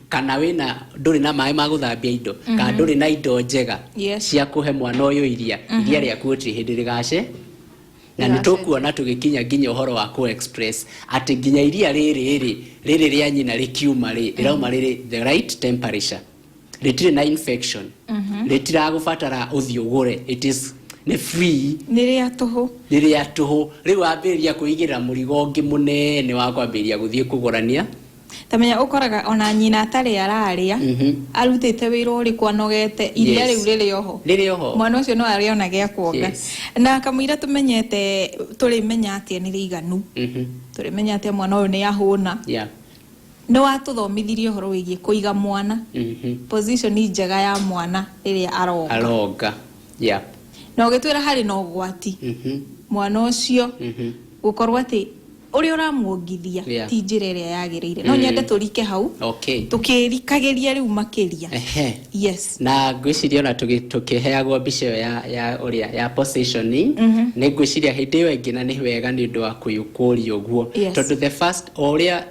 kana wĩna ndũrĩ na maĩ ma gũthambia indo kana ndũrĩ na indo njega Yes. cia kũhe mwana ũyũ iria, iria rĩaku gũtirĩ hĩndĩ rĩgace. Na nĩ Rĩgacenjia. tũkuona tũgĩkinya nginya ũhoro wa kũ express atĩ nginya iria rĩrĩ rĩ rĩrĩ rĩa nyina rĩkiuma rĩ rĩrauma rĩrĩ the right temperature, rĩtirĩ na infection, rĩtiragũbatara ũthiĩ ũgũre, it is nĩ free. Nĩ rĩa tũhũ. Nĩ rĩa tũhũ. Rĩu wambĩrĩria kwĩigĩrĩra mũrigo ũngĩ mũnene wa kwambĩrĩria gũthiĩ kũgũrania. Tamenya ũkoraga ona nyina atarĩ ararĩa arutĩte wĩra ũrĩkũ anogete iria Yes. rĩu rĩrĩ oho Rĩrĩ oho. mwana ũcio no arĩe ona gĩa kuonga. Yes. Na kamũira tũmenyete tũrĩmenya atĩa nĩ rĩiganu, tũrĩmenya atĩa mwana ũyũ nĩ ahũna, nĩ watũthomithirie ũhoro wĩgiĩ kũiga mwana position njega ya mwana rĩrĩa aronga. Aronga. Yeah. Na ũgĩtwĩra harĩ na ũgwati mwana ũcio gũkorwo atĩ ũrĩa ũramuongithia Yeah. ti njĩra ĩrĩa yagĩrĩire. No nyende tũrike hau Okay. tũkĩrikagĩria rĩu makĩria. Ehe. Yes. Na ngwĩciria ona tũkĩheagwo mbica ĩyo ya ũrĩa ya positioning, nĩ ngwĩciria hĩndĩ ĩyo ĩngĩ na nĩ wega nĩ ũndũ wa kũria ũguo. Yes. Tondũ the first o ũrĩa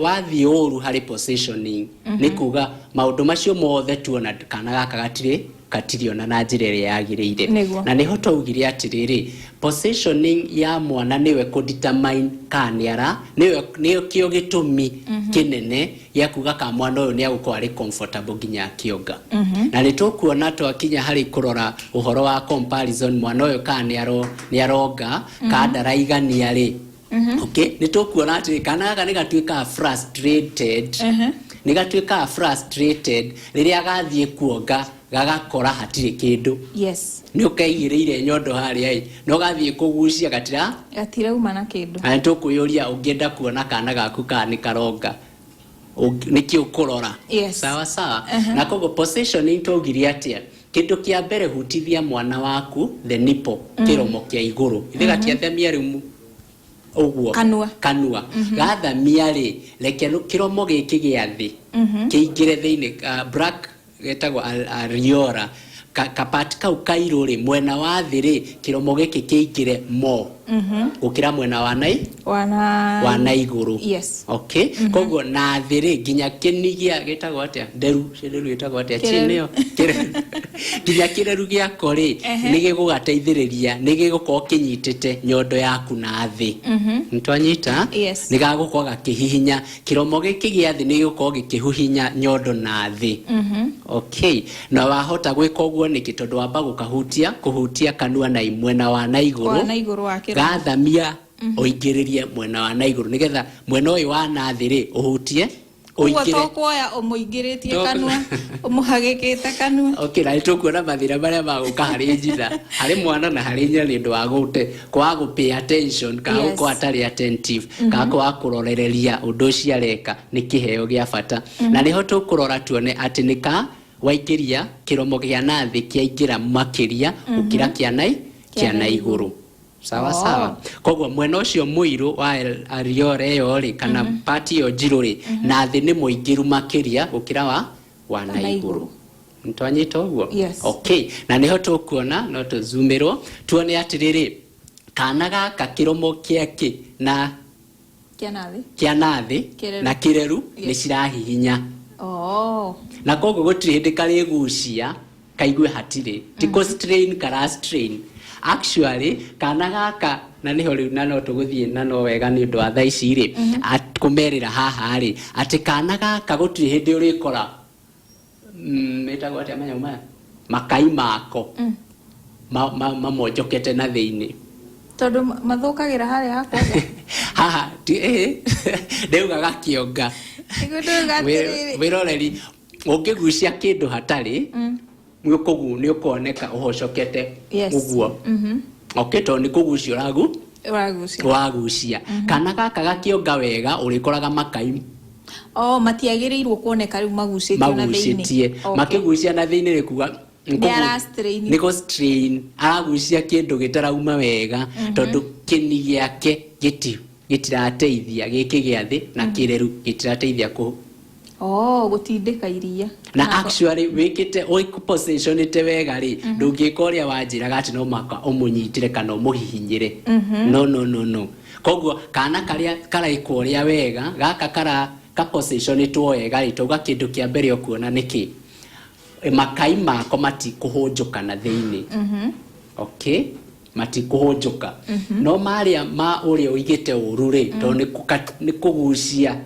wathiĩ ũru harĩ positioning nĩ kuga maũndũ macio mothe tuona kana gaka gatirĩ ona na njĩra ĩrĩa yagĩrĩire. Nĩguo. Na nĩho twaugire atĩrĩrĩ, positioning ya mwana nĩwe kũdetermine kana nĩ ara nĩwe nĩkĩo gĩtũmi kĩnene gĩa kuga ka mwana ũyũ nĩ agũkorwo arĩ comfortable nginya akĩonga. Na nĩ tũkuona twakinya harĩ kũrora ũhoro wa comparison mwana ũyũ kana nĩ aronga kana ndaraigania rĩ. Okay, nĩ tũkuona atĩ kana gaka nĩ gatuĩkaga frustrated. Nĩ gatuĩkaga frustrated rĩrĩa gathiĩ kuonga gagakora hatirĩ kĩndũ. Yes. Nĩ ũkaigĩrĩire nyondo harĩa ĩ na ũgathiĩ kũgucia gatira Gatirauma na kĩndũ. Na nĩ tũkwĩyũria ũngĩenda kuona kana gaku kana nĩ karonga nĩkĩ ũkũrora. Yes. Sawa sawa. Na koguo positioning twaugire atĩa, kĩndũ kĩa mbere hutithia mwana waku the nipple, kĩromo kĩa igũrũ ithe gatiathamia rĩu ũguo Kanua. Kanua gathamia rĩ, reke kĩromo gĩkĩ gĩa thĩ kĩingĩre thĩinĩ, black getagwo areola kapati kau kairũ rĩ mwena wa thĩ rĩ, kĩromo gĩkĩ kĩingĩre mo gũkĩra mwena wa nai Wana wa na igũrũ. Yes. Okay. Koguo na thĩ rĩ nginya kĩni gĩa gĩtagwo atĩa nderu nderu gĩtagwo atĩa Kĩreru. chin ĩyo Kĩreru. Nginya kĩreru gĩako rĩ nĩ gĩgũgateithĩrĩria nĩ gĩgũkorwo kĩnyitĩte nyondo yaku na thĩ. Nĩtwanyita? Yes. Nĩ gagũkorwo gakĩhihinya kĩromo gĩkĩ gĩa thĩ nĩ gĩgũkorwo gĩkĩhuhinya nyondo na thĩ. Okay. Na wahota gwĩka ũguo nĩkĩ? Tondũ wamba gũkahutia kũhutia kanua na mwena wa na igũrũ Wa na igũrũ wa kĩromo. Gathamia ũingĩrĩrie mwena wa na igũrũ nĩgetha mwena ũyũ wa na thĩ rĩ ũhutie Ũguo ũingĩre. to kuoya ũmũingĩrĩtie kanua ũmũhagĩkĩte kanua. Okay, na nĩtũkuona mathĩna marĩa magũka harĩ nyina harĩ mwana na harĩ nyina nĩ ũndũ wa gũte kwaga gũ pay attention kana Yes. gũkorwo atarĩ attentive kana kwaga kũrorereria ũndũ ũcio areka nĩ kĩheo gĩa bata. Na nĩho tũkũrora tuone atĩ nĩ ka waingĩria kĩromo gĩa na thĩ kĩaingĩra makĩria gũkĩra kĩa na kĩa na igũrũ. Sawa. Oh. Sawa. Koguo mwena ũcio mũirũ wa areola ĩyo rĩ kana part ĩyo njirũ rĩ na thĩ nĩ mũingĩru makĩria gũkĩra wa na Na igũrũ. igũrũ. Nĩtwanyita ũguo? Yes. Okay. Na nĩho tũkuona no tũzumĩrwo tuone atĩrĩrĩ kana gaka kĩromo kĩa na Kĩa na thĩ. kĩa na thĩ Kĩreru. na kĩreru Yes. nĩ cirahihinya. Oh. Na koguo gũtirĩ hĩndĩ karĩgucia kaigue hatirĩ, ti kũ strain kara strain actually kana gaka. Na nĩho rĩu na no tũgũthiĩ na no wega nĩ ũndũ wa thaa ici rĩ, kũmerĩra haha rĩ atĩ kana gaka gũtirĩ hĩndĩ ũrĩkora ĩtagwo atĩa manyamũ maya makai mako mamonjokete na thĩinĩ. Tondũ mathũkagĩra harĩa hakuonga. Haha ndĩuga gakĩonga. Nĩguo ndauga atĩrĩrĩ. Wĩroreri, ũngĩgucia kĩndũ hatarĩ nĩ nĩ ũkuoneka ũhocokete. Ũguo okay, tondũ nĩ kũgucia ũragu Ũragucia. Wagucia kana gaka gakĩonga wega, ũrĩkoraga makai Oh, matiagĩrĩirwo kuoneka rĩu magucĩtio na thĩinĩ. Magucĩtie. Makĩgucia na thĩinĩ nĩ kuga Nĩ ara strain. Nĩ gũ strain aragucia kĩndũ gĩtarauma wega, tondũ kĩni gĩake gĩtirateithia gĩkĩ gĩa thĩ na kĩreru gĩtirateithia kũ Oh, gũtindĩka iria. Na actually wĩkĩte ũpositionĩte wega rĩ, ndũngĩka ũrĩa wanjĩraga atĩ no mũhaka ũmũnyitĩre kana ũmũhihinyĩre. No, no, no, no. Koguo kana karĩa karaĩkwo ũrĩa wega, gaka kara kapositionĩtwo wega rĩ, tauga kĩndũ kĩa mbere ũkuona nĩ kĩ? Makai mako matikũhũnjũka na thĩinĩ. Okay, matikũhũnjũka. No marĩa ma ũrĩa ũigĩte ũru rĩ, tondũ nĩ kũgucia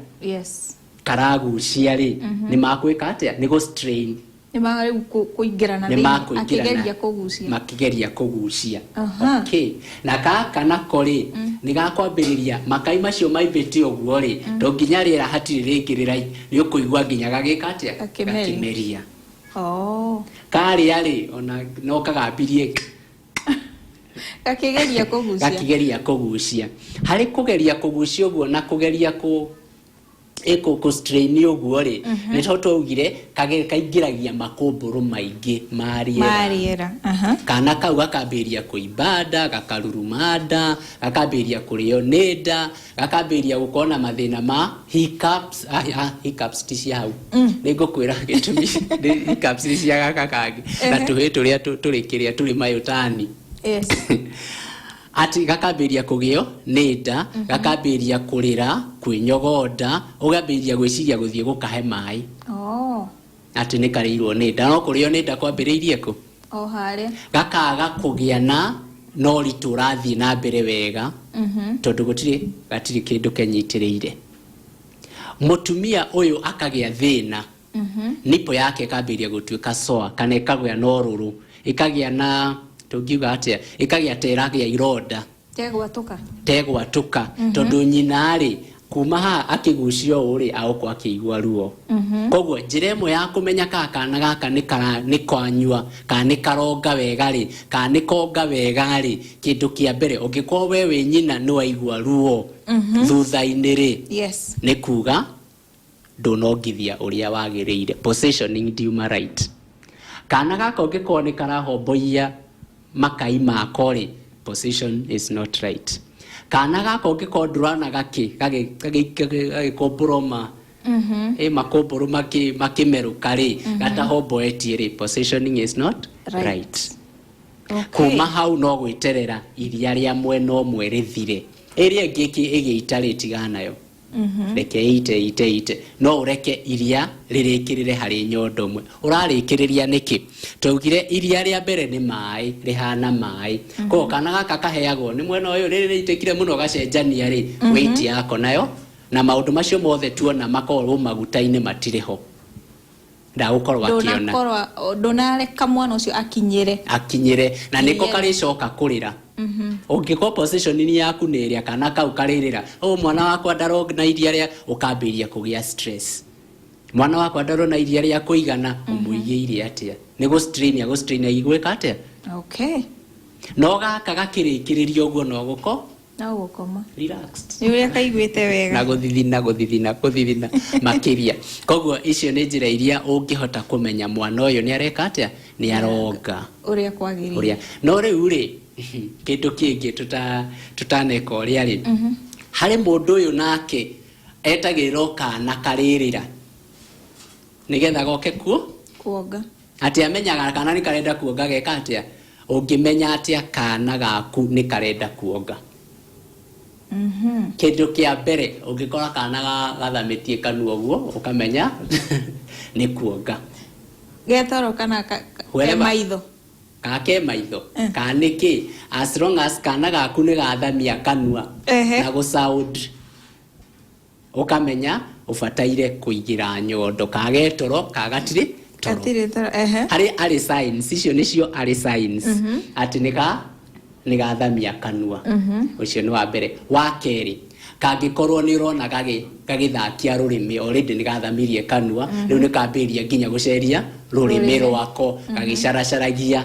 karagucia rĩ, nĩ makwĩka atĩa? Nĩ gũ strain. Nĩ ma rĩu kũingĩra na nĩ thĩinĩ makũingĩra akĩgeria kũgucia. Makĩgeria kũgucia. Aha. Okay, na gaka nako rĩ, nĩ gakwambĩrĩria makai macio maimbĩte ũguo rĩ, to nginya rĩera hatirĩ rĩngĩ rĩrai, nĩ ũkũigua nginya gagĩka atĩa? Gakĩmeria. Gakĩmeria. Oh. Karĩa rĩ, ona no kagambirie. Gakĩgeria kũgucia. Gakĩgeria kũgucia. Harĩ kũgeria kũgucia ũguo na kũgeria kũ ĩkũ kũ strain ũguo rĩ, nĩ to twaugire kaingĩragia makũmbũrũ maingĩ ma rĩera. Ma rĩera. Aha. Kana kau gakambĩrĩria kũimba nda, gakaruruma nda, gakambĩrĩria kũrĩo nĩ nda, gakambĩrĩria gũkorwo na mathĩna ma hiccups. Hiccups ti cia hau, nĩ ngũkwĩra gĩtũmi. Hiccups nĩ cia gaka kangĩ na tũhĩ tũrĩa tũrĩ kĩrĩa tũrĩ mayũtani. Atĩ gakambĩrĩria kũgĩo nĩ nda, gakambĩrĩria kũrĩra, kwĩnyogonda, ũgambĩrĩria gwĩciria gũthiĩ gũkahe maĩ atĩ nĩ karĩirwo nĩ nda. No kũrĩo nĩ nda kwambĩrĩirie kũ? O harĩa. Gakaga kũgĩa na ũritũ ũrathiĩ na mbere wega, tondũ gũtirĩ gatirĩ kĩndũ kenyitĩrĩire. Mũtumia ũyũ akagĩa thĩna, nipple yake ĩkambĩrĩria gũtuĩka soa kana ĩkagĩa na ũrũrũ, ĩkagĩa na tũngiuga atĩa, ĩkagĩa ta ĩragĩa ironda. Tegwatũka. Tegwatũka, tondũ nyina rĩ, kuma haha akĩgucia ũũ rĩ, agũkorwo akĩigua ruo. Koguo njĩra ĩmwe ya kũmenya kana kana gaka nĩ kara nĩ kanyua kana nĩ karonga wega rĩ, kana nĩ konga wega rĩ, kĩndũ kĩa mbere, ũngĩkorwo we wĩ nyina nĩ waigua ruo thutha-inĩ rĩ, nĩ kuga ndũnongithia ũrĩa wagĩrĩire, positioning ndiuma right. Kana gaka ũngĩkorwo nĩ karahomboia makai mako rĩ, position is not right. Kana gaka ũngĩkorwo ndũrona gagĩkũmbũrwo ma ĩ makũmbũrũ makĩmerũka rĩ, gatahomboetie rĩ, positioning is not Right. right. Kuma hau no gwĩterera iria rĩa mwena ũmwe rĩthire, ĩrĩa ĩngĩ ĩgĩita rĩ, tigana nayo, reke ĩite ite ite. No ũreke iria rĩrĩkĩrĩre harĩ nyondo ĩmwe. Ũrarĩkĩrĩria nĩkĩ? Twaugire iria rĩa mbere nĩ maĩ, rĩhana maĩ. Koguo kana gaka kaheagwo nĩ mwena ũyũ rĩrĩ rĩitĩkire mũno, gacenjania rĩ weight yako nayo na maũndũ macio mothe tuona makorwo maguta-inĩ matirĩ ho, ndagũkorwo akĩona. Ndũnakorwo ndũnareka mwana ũcio akinyĩre. Akinyĩre na nĩko Iria. Karĩcoka kũrĩra. Ũngĩkorwo positioning yaku nĩ ĩrĩa kana kau karĩrĩra o mwana wakwa ndarona iria rĩa, ũkambĩrĩria kũgĩa stress, mwana wakwa ndarona iria rĩa kũigana. Ũmũigĩire atĩa? Nĩ gũ strain agũ strain igwĩka atĩa? No gaka gakĩrĩkĩrĩria ũguo no gũko No gũkoma. Relaxed. Nĩ ũrĩa kaiguĩte wega. Na gũthithina, gũthithina, gũthithina makĩria. Koguo icio nĩ njĩra iria ũngĩhota kũmenya mwana ũyũ nĩ areka atĩa, nĩ aronga ũrĩa kwagĩrĩire. Ũrĩa no rĩu rĩ, kĩndũ kĩngĩ tũtaneka ũrĩa rĩ, harĩ mũndũ ũyũ nake etagĩrĩra o kana karĩrĩra nĩgetha goke kuo. Kuonga. Atĩ amenyaga kana nĩ karenda kuonga. Geka atĩa? Ũngĩmenya atĩa kana gaku nĩ karenda kuonga? Kĩndũ kĩa mbere ũngĩkora kana gathamĩtie kanua ũguo, ũkamenya nĩ kuonga. Getoro kana ke maitho? Kana ke maitho, kana nĩ kĩ, as long as kana gaku nĩ gathamia kanua na gũ sound, ũkamenya ũbataire kũigĩra nyondo, kana getoro kana gatirĩ toro. Gatirĩ toro, ehe. Harĩ early signs, icio nĩcio early signs atĩ nĩ gathamia kanua. Ũcio nĩ wa mbere. Wa kerĩ, kangĩkorwo nĩ ũrona gagĩthakia rũrĩmĩ, already nĩ gathamirie kanua, rĩu nĩ kambĩrĩria nginya gũceria rũrĩmĩ rwako, gagĩcaracaragia,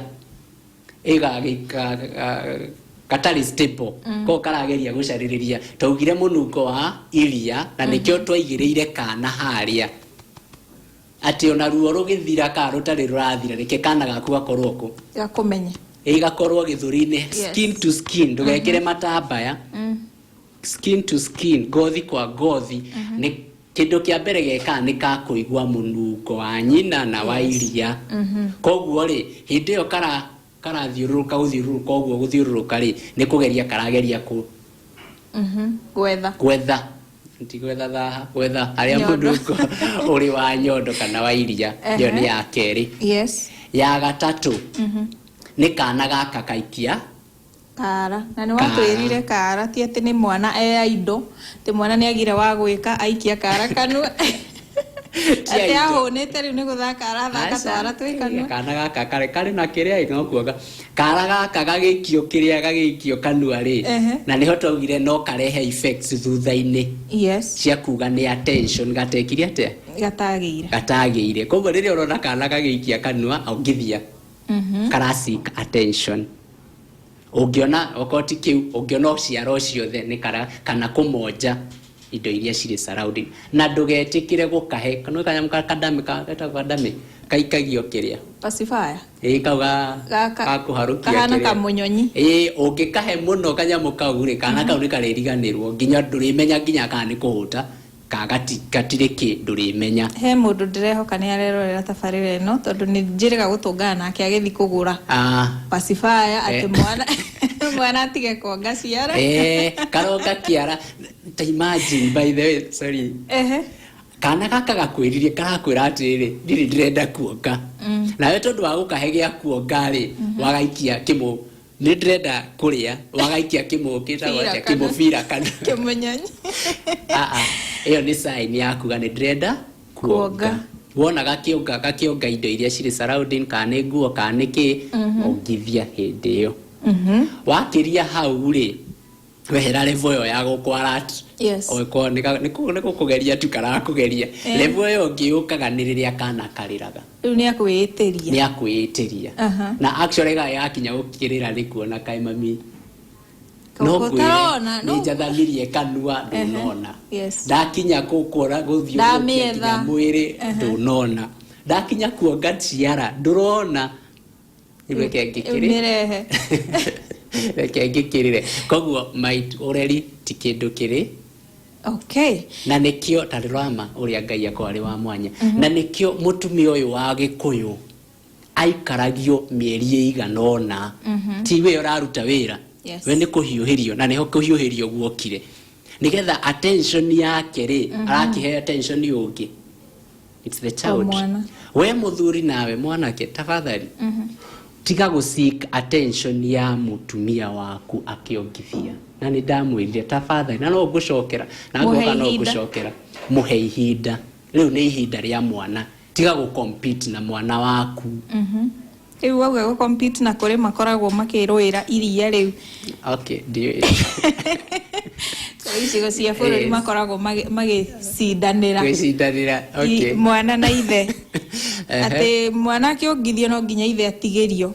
gatarĩ stable, koguo karageria gũcarĩrĩria. Twaugire mũnungo wa iria, na nĩkĩo twaigĩrĩire kana harĩa, atĩ ona ruo rũgĩthira kana rũtarĩ rũrathira, reke kana gaku gakorwo kũ Gakũmenye. Ĩ, gakorwo gĩthũri-inĩ, skin to skin, ndũgekĩre matambaya, skin to skin, ngothi kwa ngothi. Nĩ kĩndũ kĩa mbere gekaga nĩ kakũigua mũnungo wa nyina na wa iria. Koguo rĩ, hĩndĩ ĩyo karathiũrũrũka, gũthiũrũrũka ũguo, gũthiũrũrũka rĩ, nĩ kũgeria karageria kũ Gwetha. Gwetha, ti gwetha thaha, gwetha harĩa Nyondo. mũnungo ũrĩ wa nyondo kana wa iria. Ĩyo nĩ ya kerĩ. Ya gatatũ nĩ kana gaka kaikia Kara. Na nĩ Kara. Watwĩrire kara ti atĩ nĩ mwana eya indo, atĩ mwana nĩ agire wa gwĩka aikia kara kanua. Ti Atĩ indo. ahũnĩte, rĩu nĩ gũthaka arathaka Aca, twara twĩ kanua. Kana gaka karĩ na kĩrĩa no kuonga kara gaka gagĩikio kĩrĩa gagĩikio kanua rĩ, na nĩho twaugire no karehe effects thutha-inĩ cia kuga nĩ attention gatekire atĩa? Gatagĩire. Gatagĩire. Koguo rĩrĩa ũrona kana gagĩikia kanua, ongithia kara seek attention. Ũngĩona okorwo ti kĩu, ũngĩona ciara ciothe nĩ kara kana kũmonja indo iria cirĩ surrounding, na ndũgetĩkĩre gũkahe kanua kanyamũ ka kadame getagwo kadame kaikagio kĩrĩa. Pacifier. Ĩĩ, kau ga Gaka gakũharũkia kahana kĩrĩa. Kamunyonyi. Ĩĩ, ũngĩkahe mũno kanyamũ kau rĩ, kana kau nĩ karĩriganĩrwo, nginya ndũrĩmenya nginya kana nĩ kũhũta kana gatirĩ kĩ, ndũrĩmenya. He mũndũ ndĩrehoka nĩ arerorera tabarĩra ĩno, tondũ nĩ njĩrĩga gũtũngana nake agĩthiĩ kũgũra pacifier atĩ mwana atige kuonga ciara. Eh, karonga kĩara. Ta imagine, by the way, sorry, kana gaka gakwĩririe, karakwĩra atĩrĩrĩ, "Ndirĩ ndĩrenda kuonga." Nawe tondũ wa gũkahe gĩa kuonga rĩ, wagaikia kĩmũ, "Nĩ ndĩrenda kũrĩa," wagaikia kĩmũ kĩtagwo Bira atĩa? Kanua. Kĩmũbira kanua. Kĩmunyonyi. Ah, ah, ĩyo nĩ sign ya kuga nĩ ndĩrenda kuonga. Kuonga. Wona gakĩonga, gakĩonga indo iria cirĩ surrounding, kana nĩ nguo kana nĩ kĩ, ongithia hĩndĩ ĩyo. Wakĩria hau rĩ, wehera level ĩyo ya gũkwarat. Okorwo nĩ gũkũgeria tu karakũgeria. Level ĩyo ĩngĩ yũkaga nĩ rĩrĩa kana karĩraga. Rĩu nĩ akwĩĩtĩria. Nĩ akwĩĩtĩria. Na actually yakinya gũkĩrĩra nĩ kuona kaĩ mami no Koko ngwĩre ũtarona, nĩ no njathamirie kanua, ndũnona. Ndakinya kũkora gũthiũrũrũkia Ndamĩetha. nginya mwĩrĩ, ndũnona. Ndakinya kuonga ciara, ndũrona. Rĩu reke ngĩkĩrĩ Mĩrehe. Reke ngĩkĩrĩre. Koguo ũreri ti kĩndũ kĩrĩ na nĩkĩo ta rĩrama ũrĩa Ngai akorwo arĩ wa mwanya, na nĩkĩo mũtumia ũyũ wa Gĩkũyũ aikaragio mĩeri ĩigana ũna, ti we ũraruta wĩra. We nĩ kũhiũhĩrio, na nĩho kũhiũhĩrio guokire, nĩgetha attention yake rĩ, arakĩhe attention ũngĩ, it's the child. Mwana. We mũthuri nawe mwanake, tafadhali tiga gũ seek attention ya mũtumia waku akĩongithia. Na nĩ ndamwĩrire tafadhali, na no ngũcokera na Mũhe ngoka no ihinda. ngũcokera, mũhe ihinda. Rĩu nĩ ihinda rĩa mwana, tiga gũ compete na mwana waku. Rĩu wauga gũ compete, na kũrĩ makoragwo makĩrũĩra iria rĩu. Okay, ndiũĩ. Kũrĩ icigo cia bũrũri makoragwo magĩcindanĩra. Gwĩcindanĩra, okay. Mwana na ithe, atĩ mwana akĩongithio no nginya ithe atigĩrio.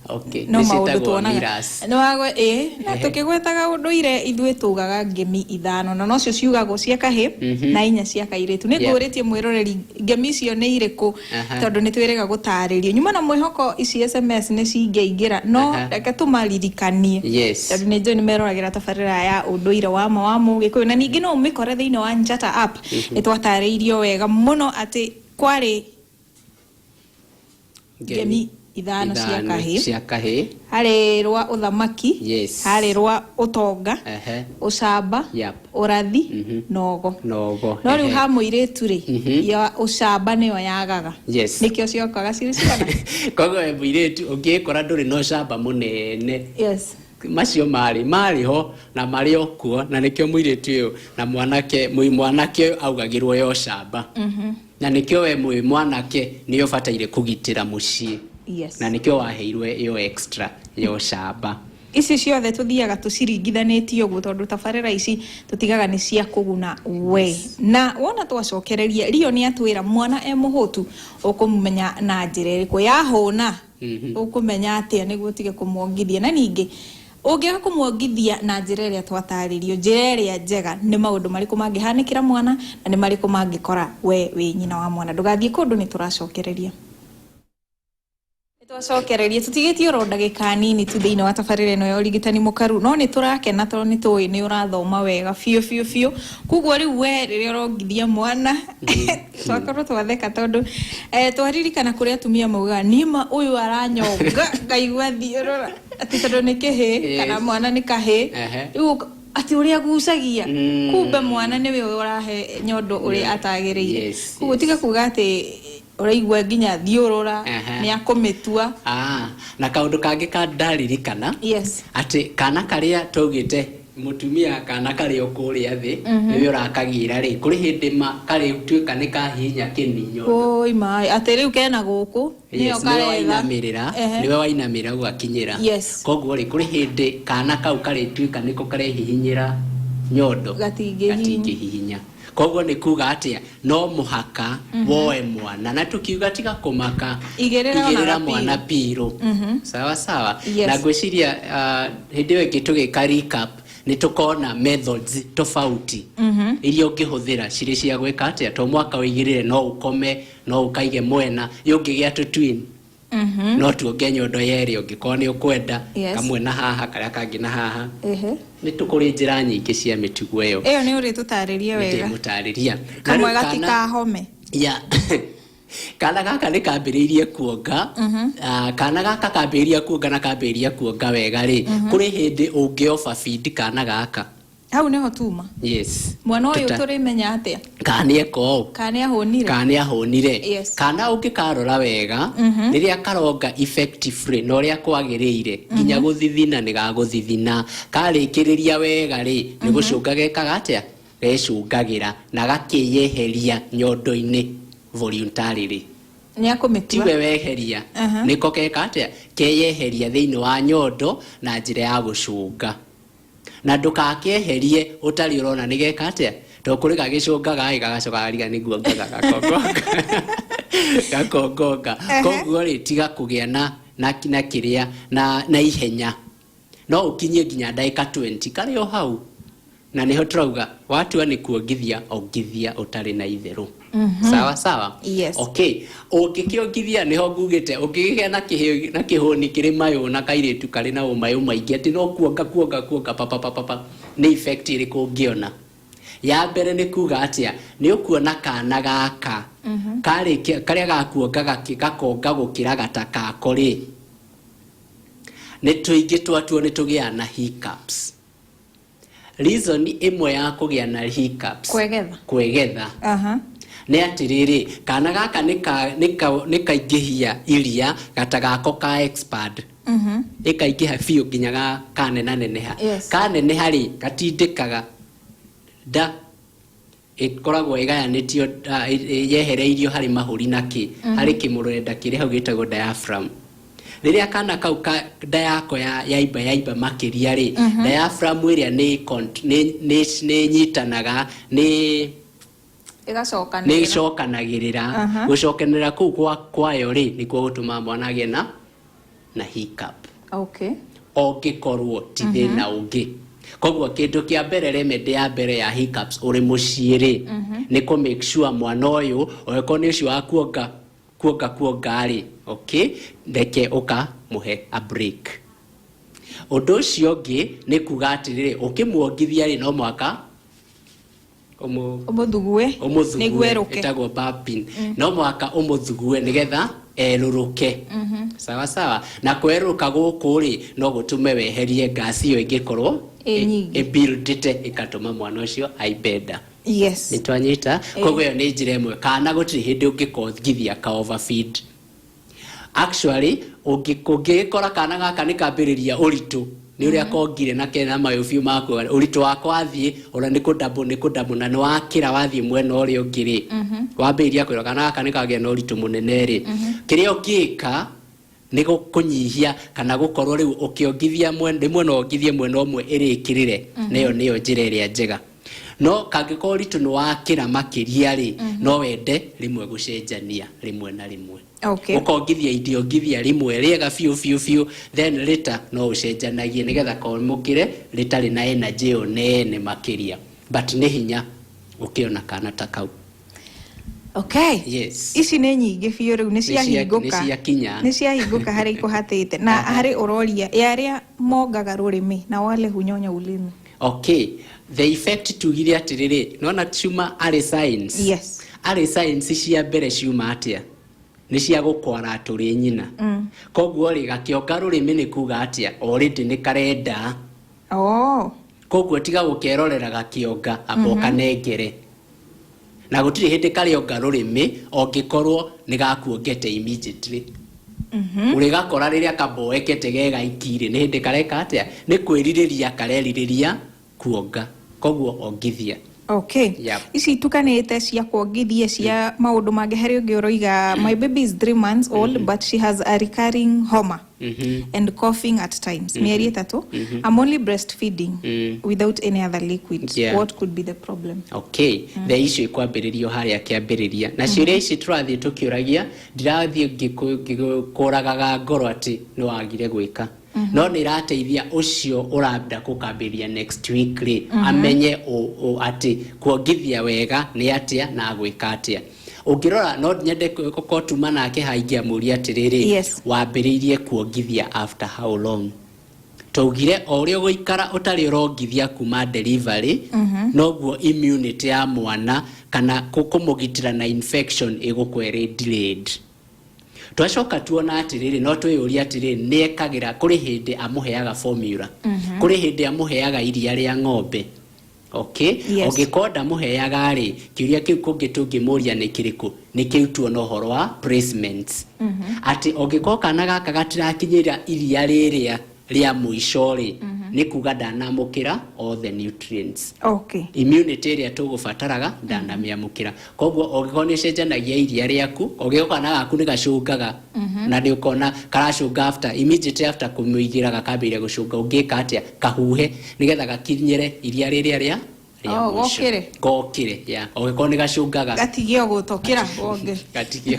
Okay. No Nĩ maũndũ ciĩtagwo tuonaga mirrors. nĩ wagwe ĩ na tũkĩgwetaga ũndũire, ithuĩ tugaga ngemi ithano, na nocio ciugagwo cia kahĩ na inya cia kairĩtu. Nĩ ngũrĩtie mwĩroreri ngemi icio nĩ irĩkũ, tondũ nĩ twĩrĩga gũtarĩrio nyuma na mwĩhoko ici SMS nĩ cingĩaingĩra, no reke tũmaririkanie, tondũ nĩ njũĩ nĩ meroragĩra tabarĩra ya ũndũire wa ma wa Mũgĩkũyũ, na ningĩ no ũmĩkore thĩinĩ wa Njata app. Nĩ twatarĩirio wega mũno atĩ kwarĩ ngemi Ithano cia Ithano kahĩĩ. Cia kahĩĩ. Harĩ rwa ũthamaki. Yes. Harĩ rwa ũtonga. Ũcamba. Ũrathi. Nogo. Nogo. No rĩu ha mũirĩtu rĩ, ya ũcamba nĩyo yagaga. Yes. Nĩkĩo ciokaga cirĩ cigana? Koguo we mũirĩtu ũngĩkora ndũrĩ na ũcamba mũnene, Yes. Macio marĩ ho na marĩ o kuo, na nĩkĩo mũirĩtu ũyũ na mwanake, mwanake ũyũ augagĩrwo ya ũcamba. Na nĩkĩo we mwĩ mwanake nĩ ũbataire kũgitĩra mũciĩ. Yes. Na nĩkĩo waheirwo ĩyo extra ya ũcamba. Ici ciothe tũthiaga tũciringithanĩtie ũguo tondũ tabarĩra ici tũtigaga nĩ cia kũguna we. Na wona twacokereria, Rio nĩ atwĩra mwana e mũhũtu ũkũmũmenya na njĩra ĩrĩkũ, yahũna ũkũmenya atĩa nĩguo ũtige kũmuongithia, na ningĩ ũngĩaga kũmuongithia na njĩra ĩrĩa twatarĩrio, njĩra ĩrĩa njega, nĩ maũndũ marĩkũ mangĩhanĩkĩra mwana na nĩ marĩkũ mangĩkora we wĩ nyina wa mwana. Ndũgathiĩ kũndũ, nĩ tũracokereria. Twacokereria tũtigĩtie oro ndagĩka nini tu thĩinĩ wa tabarĩra ĩno ya ũrigitani mũkaru, no nĩ tũrakena tondũ nĩ tũĩ nĩ ũrathoma wega biũ biũ biũ. Koguo rĩu we rĩrĩa ũrongithia mwana, twakorwo twatheka tondũ twaririkana kũrĩa atumia maugaga nĩma ũyũ aranyonga ngaigua thiũrũra atĩ tondũ nĩ kĩhĩ kana mwana nĩ kahĩ. Rĩu atĩ ũrĩa gucagia, kumbe mwana nĩwe ũrahe nyondo ũrĩa atagĩrĩire. Koguo tiga kuga atĩ ũraigua nginya thiũrũra, nĩ akũmĩtua. Na kaũndũ kangĩ ka ndaririkana, Yes. atĩ kana karĩa twaugĩte mũtumia kana karĩ o kũrĩa thĩ, nĩwe ũrakagĩra rĩ, kũrĩ hĩndĩ ma karĩ tuĩka nĩ kahihinya kĩninyo. Oi maĩ, atĩ rĩu kena gũkũ, nĩyo Yes, nĩwe karetha. wainamĩrĩra, nĩwe wainamĩrĩra gũgakinyĩra. Yes. Koguo rĩ, kũrĩ hĩndĩ kana kau karĩtuĩka nĩko karehihinyĩra nyondo. Gatingĩhihinya. Gatingĩhihinya. Koguo nĩ kuga atĩa, no mũhaka woe mwana, na tukiuga tiga kũmaka, Igĩrĩra ona igĩrĩra gapiro. mwana piro. Sawa sawa. Yes. Na ngwĩciria, hĩndĩ ĩyo ĩngĩ tũgĩka recap, nĩ tũkona methods tofauti iria ũngĩhũthĩra cirĩ cia gwĩka atĩa, to mwaka ũigĩrĩre, no ũkome, no ũkaige mwena, ũngĩgĩa tũ twin, no tuonge nyondo yerĩ ũngĩkorwo nĩ ũkwenda, Yes. kamwe na haha, karĩa kangĩ na haha. Nĩ tũkũrĩ njĩra nyingĩ cia mĩtugo ĩyo. Ĩyo nĩ ũrĩtũtarĩrie wega. Nĩndĩmũtarĩria. Na Kamwe rĩu kana- gatikahome. Ya. Kana gaka nĩ kambĩrĩirie kuonga. Kana gaka kambĩrĩria kuonga na kambĩrĩria kuonga wega rĩ, kũrĩ hĩndĩ ũngĩ overfeed kana gaka. Hau nĩho tuma. Yes. Mwana ũyũ tũrĩmenya atĩa? Kana nĩ eka ũũ. Kana nĩ ahũnire. Kana nĩ ahũnire. Yes. Kana ũngĩkarora wega, rĩrĩa karonga effectively na ũrĩa kwagĩrĩire, nginya gũthithina nĩ gagũthithina. Karĩkĩrĩria wega rĩ, nĩ gũcũnga gekaga atĩa? Gecũngagĩra na gakĩyeheria nyondo-inĩ voluntarily. Nĩ akũmĩtua. Tiwe weheria. Nĩko geka atĩa? Keyeheria thĩinĩ wa nyondo na njĩra ya gũcũnga. Na ndũgakĩeherie ũtarĩ ũrona nĩ geka atĩa? Tondũ kũrĩ gagĩcũngaga ĩ, gagacoka gariga nĩ guongaga gakongonga. Gakongonga. Koguo rĩ, tiga kũgĩa na kĩrĩa, na ihenya. No ũkinyie nginya ndagĩka 20 karĩ o hau. Na nĩho tũrauga watua nĩ kuongithia, ongithia ũtarĩ na itherũ. Sawa sawa? Yes. Okay. Ũngĩkĩongithia nĩho ngugĩte, ũngĩgĩa na kĩhĩ, na kĩhũni kĩrĩ mayũ na kairĩtu karĩ na ũmayũ maingĩ atĩ no kuonga, kuonga, kuonga, pa, pa, pa, pa, pa. Nĩ effect ĩrĩkũ ũngĩona? Ya mbere nĩ kuga atĩa, nĩ ũkuona kana gaka, karĩkia, karĩa gakuonga gakonga gũkĩra gata kako rĩ, nĩ tũingĩ twatuo nĩ tũgĩaga na hiccups. Reason ĩmwe ya kũgĩa na hiccups, Kwegetha. Kwegetha. Nĩ atĩrĩrĩ, kana gaka nĩ kaingĩhia iria gata gako ka expand. Ĩkaingĩha biũ nginya kanenaneneha. Yes. Kaneneha rĩ, gatindĩkaga nda ĩkoragwo ĩgayanĩtio, yehereirio harĩ mahũri na kĩ, harĩ kĩmũrenda kĩrĩ hau gĩtagwo diaphragm. Rĩrĩa kana kau ka nda yako yaimba, yaimba makĩria rĩ, diaphragm ĩrĩa nĩ nyitanaga, nĩ Ĩgacokanĩrĩra. Nĩ ĩcokanagĩrĩra. Gũcokanĩrĩra kũu kwayo rĩ, nĩkuo gũtũmaga mwana agĩe na hiccup. Okay. Ũngĩkorwo ti thĩna ũngĩ. Koguo kĩndũ kĩa mbere, remedy ya mbere ya hiccups ũrĩ mũciĩ rĩ, nĩ kũ make sure mwana ũyũ, angĩkorwo nĩ ũcio wa kuonga, kuonga, kuonga rĩ, okay, reke ũkamũhe a break. Ũndũ ũcio ũngĩ nĩ kuga atĩrĩrĩ, ũkĩmuongithia rĩ, no mũhaka Ũmũthugue. ũmũthugue. Nĩguo erũke. Ĩtagwo burping. No mũhaka ũmũthugue nĩgetha Erũrũke sawa sawa. Na kwerũrũka gũkũ rĩ, no gũtũme weherie ngasi ĩyo ĩngĩkorwo ĩ nyingĩ, ĩbuildĩte ĩgatũma mwana ũcio aimbe nda. Nĩ twanyita? Koguo ĩyo nĩ njĩra ĩmwe. Kana gũtirĩ hĩndĩ ũngĩkongithia ka overfeed. Actually, ũngĩgĩkora kana gaka nĩ kambĩrĩria ũritũ nĩ ũrĩa kongire na kena mayũ biũ makuo, ũritũ wako wathiĩ ona nĩ kũdouble, nĩ kũdouble, na nĩ wakĩra wathiĩ mwena ũrĩa ũngĩ rĩ, wambĩrĩria kwĩrwo kana gaka nĩ kagĩa na ũritũ mũnene rĩ, kĩrĩa ũngĩka nĩ kũnyihia kana gũkorwo rĩu ũkĩongithia rĩmwe, no wongithie mwena ũmwe ĩrĩkĩrĩre, na ĩyo nĩyo njĩra ĩrĩa njega. No kangĩkorwo ũritũ nĩ wakĩra makĩria rĩ, no wende rĩmwe gũcenjania rĩmwe na rĩmwe, ũkongithia indiongithia rĩmwe rĩega biũ biũ biũ, then later no ũcenjanagie nĩgetha komũkĩre rĩtarĩ na energy ĩyo nene makĩria. But nĩ hinya ũkĩona kana ta kau. Yes. Ici nĩ nyingĩ biũ rĩu, nĩ ciahingũka. Nĩ ciakinya. Nĩ ciahingũka harĩa ikũhatĩte. Na harĩ ũroria ya arĩa mongaga rũrĩmĩ na wale hunyonya ulimi. Okay, the effect, tugire atĩrĩrĩ, nona ciuma arĩ science. Arĩ science cia mbere ciuma atĩa? Nĩ cia gũkwara tũrĩ nyina. Koguo rĩ, gakĩonga rũrĩmĩ nĩ kuga atĩa? Already nĩ karenda. Koguo tiga gũkerorera gakĩonga, amba ũkanengere. Na gũtirĩ hĩndĩ karĩonga rũrĩmĩ ongĩkorwo nĩ gakuongete immediately. Ũrĩgakora rĩrĩa kamboekete ge gaiki rĩ, nĩ hĩndĩ kareka atĩa? Nĩ kwĩrirĩria karerirĩria kuonga. Koguo ongithia. Ici itukanĩte cia kuongithia, cia maũndũ mangĩ. Harĩ ũngĩ ũroiga, "My baby is 3 months old, but she has a recurring homa and coughing at times." Mĩeri 3. "I'm only breastfeeding without any other liquid. What could be the problem?" Okay, the issue ĩkwambĩrĩrio harĩa kĩambĩrĩria, na ciũria ici tũrathiĩ tũkĩũragia, ndirathiĩ ngĩkũragaga ngoro atĩ nĩ wagire gwĩka, no nĩ ĩrateithia ũcio ũrenda gũkambĩrĩria next week rĩ, amenye atĩ kuongithia wega nĩ atĩa na gwĩka atĩa. Ũngĩrora, no nyende gũkorwo tuma nake haha, ingĩamũria atĩrĩrĩ, wambĩrĩirie kuongithia after how long? Twaugire o ũrĩa ũgũikara ũtarĩ ũrongithia kuma delivery, noguo immunity ya mwana kana kũmũgitĩra na infection ĩgũkorwo ĩrĩ delayed. Twacoka tuona atĩrĩrĩ, no twĩyũrie atĩrĩrĩ, nĩ ekagĩra, kũrĩ hĩndĩ amũheaga formula, kũrĩ hĩndĩ amũheaga iria rĩa ng'ombe? Okay. Yes. Ũngĩkorwo ndamũheaga rĩ, kĩũria kĩu kũngĩ tũngĩmũria nĩ kĩrĩkũ? Nĩ kĩu tuona ũhoro wa placements, atĩ ũngĩkorwo kana gaka gatirakinyĩra iria rĩrĩa rĩa mũico rĩ, nĩ kuga ndanamũkĩra all the nutrients, immunity ĩrĩa tũgũbataraga ndanamĩamũkĩra. Koguo ũngĩkorwo nĩ ũcenjanagia iria rĩaku, ũngĩkorwo kana gaku nĩ gacũngaga na nĩ ũkona karacũnga after, immediately after kũmũigĩra gakambĩrĩria gũcũnga, ũngĩka atĩa? Kahuhe nĩgetha gakinyĩre iria rĩrĩa rĩa Oh, mũico. Gokĩre. Gokĩre, yeah. Ũngĩkorwo nĩ gacũngaga, Gatigie gũtokĩra wonge. Gatigie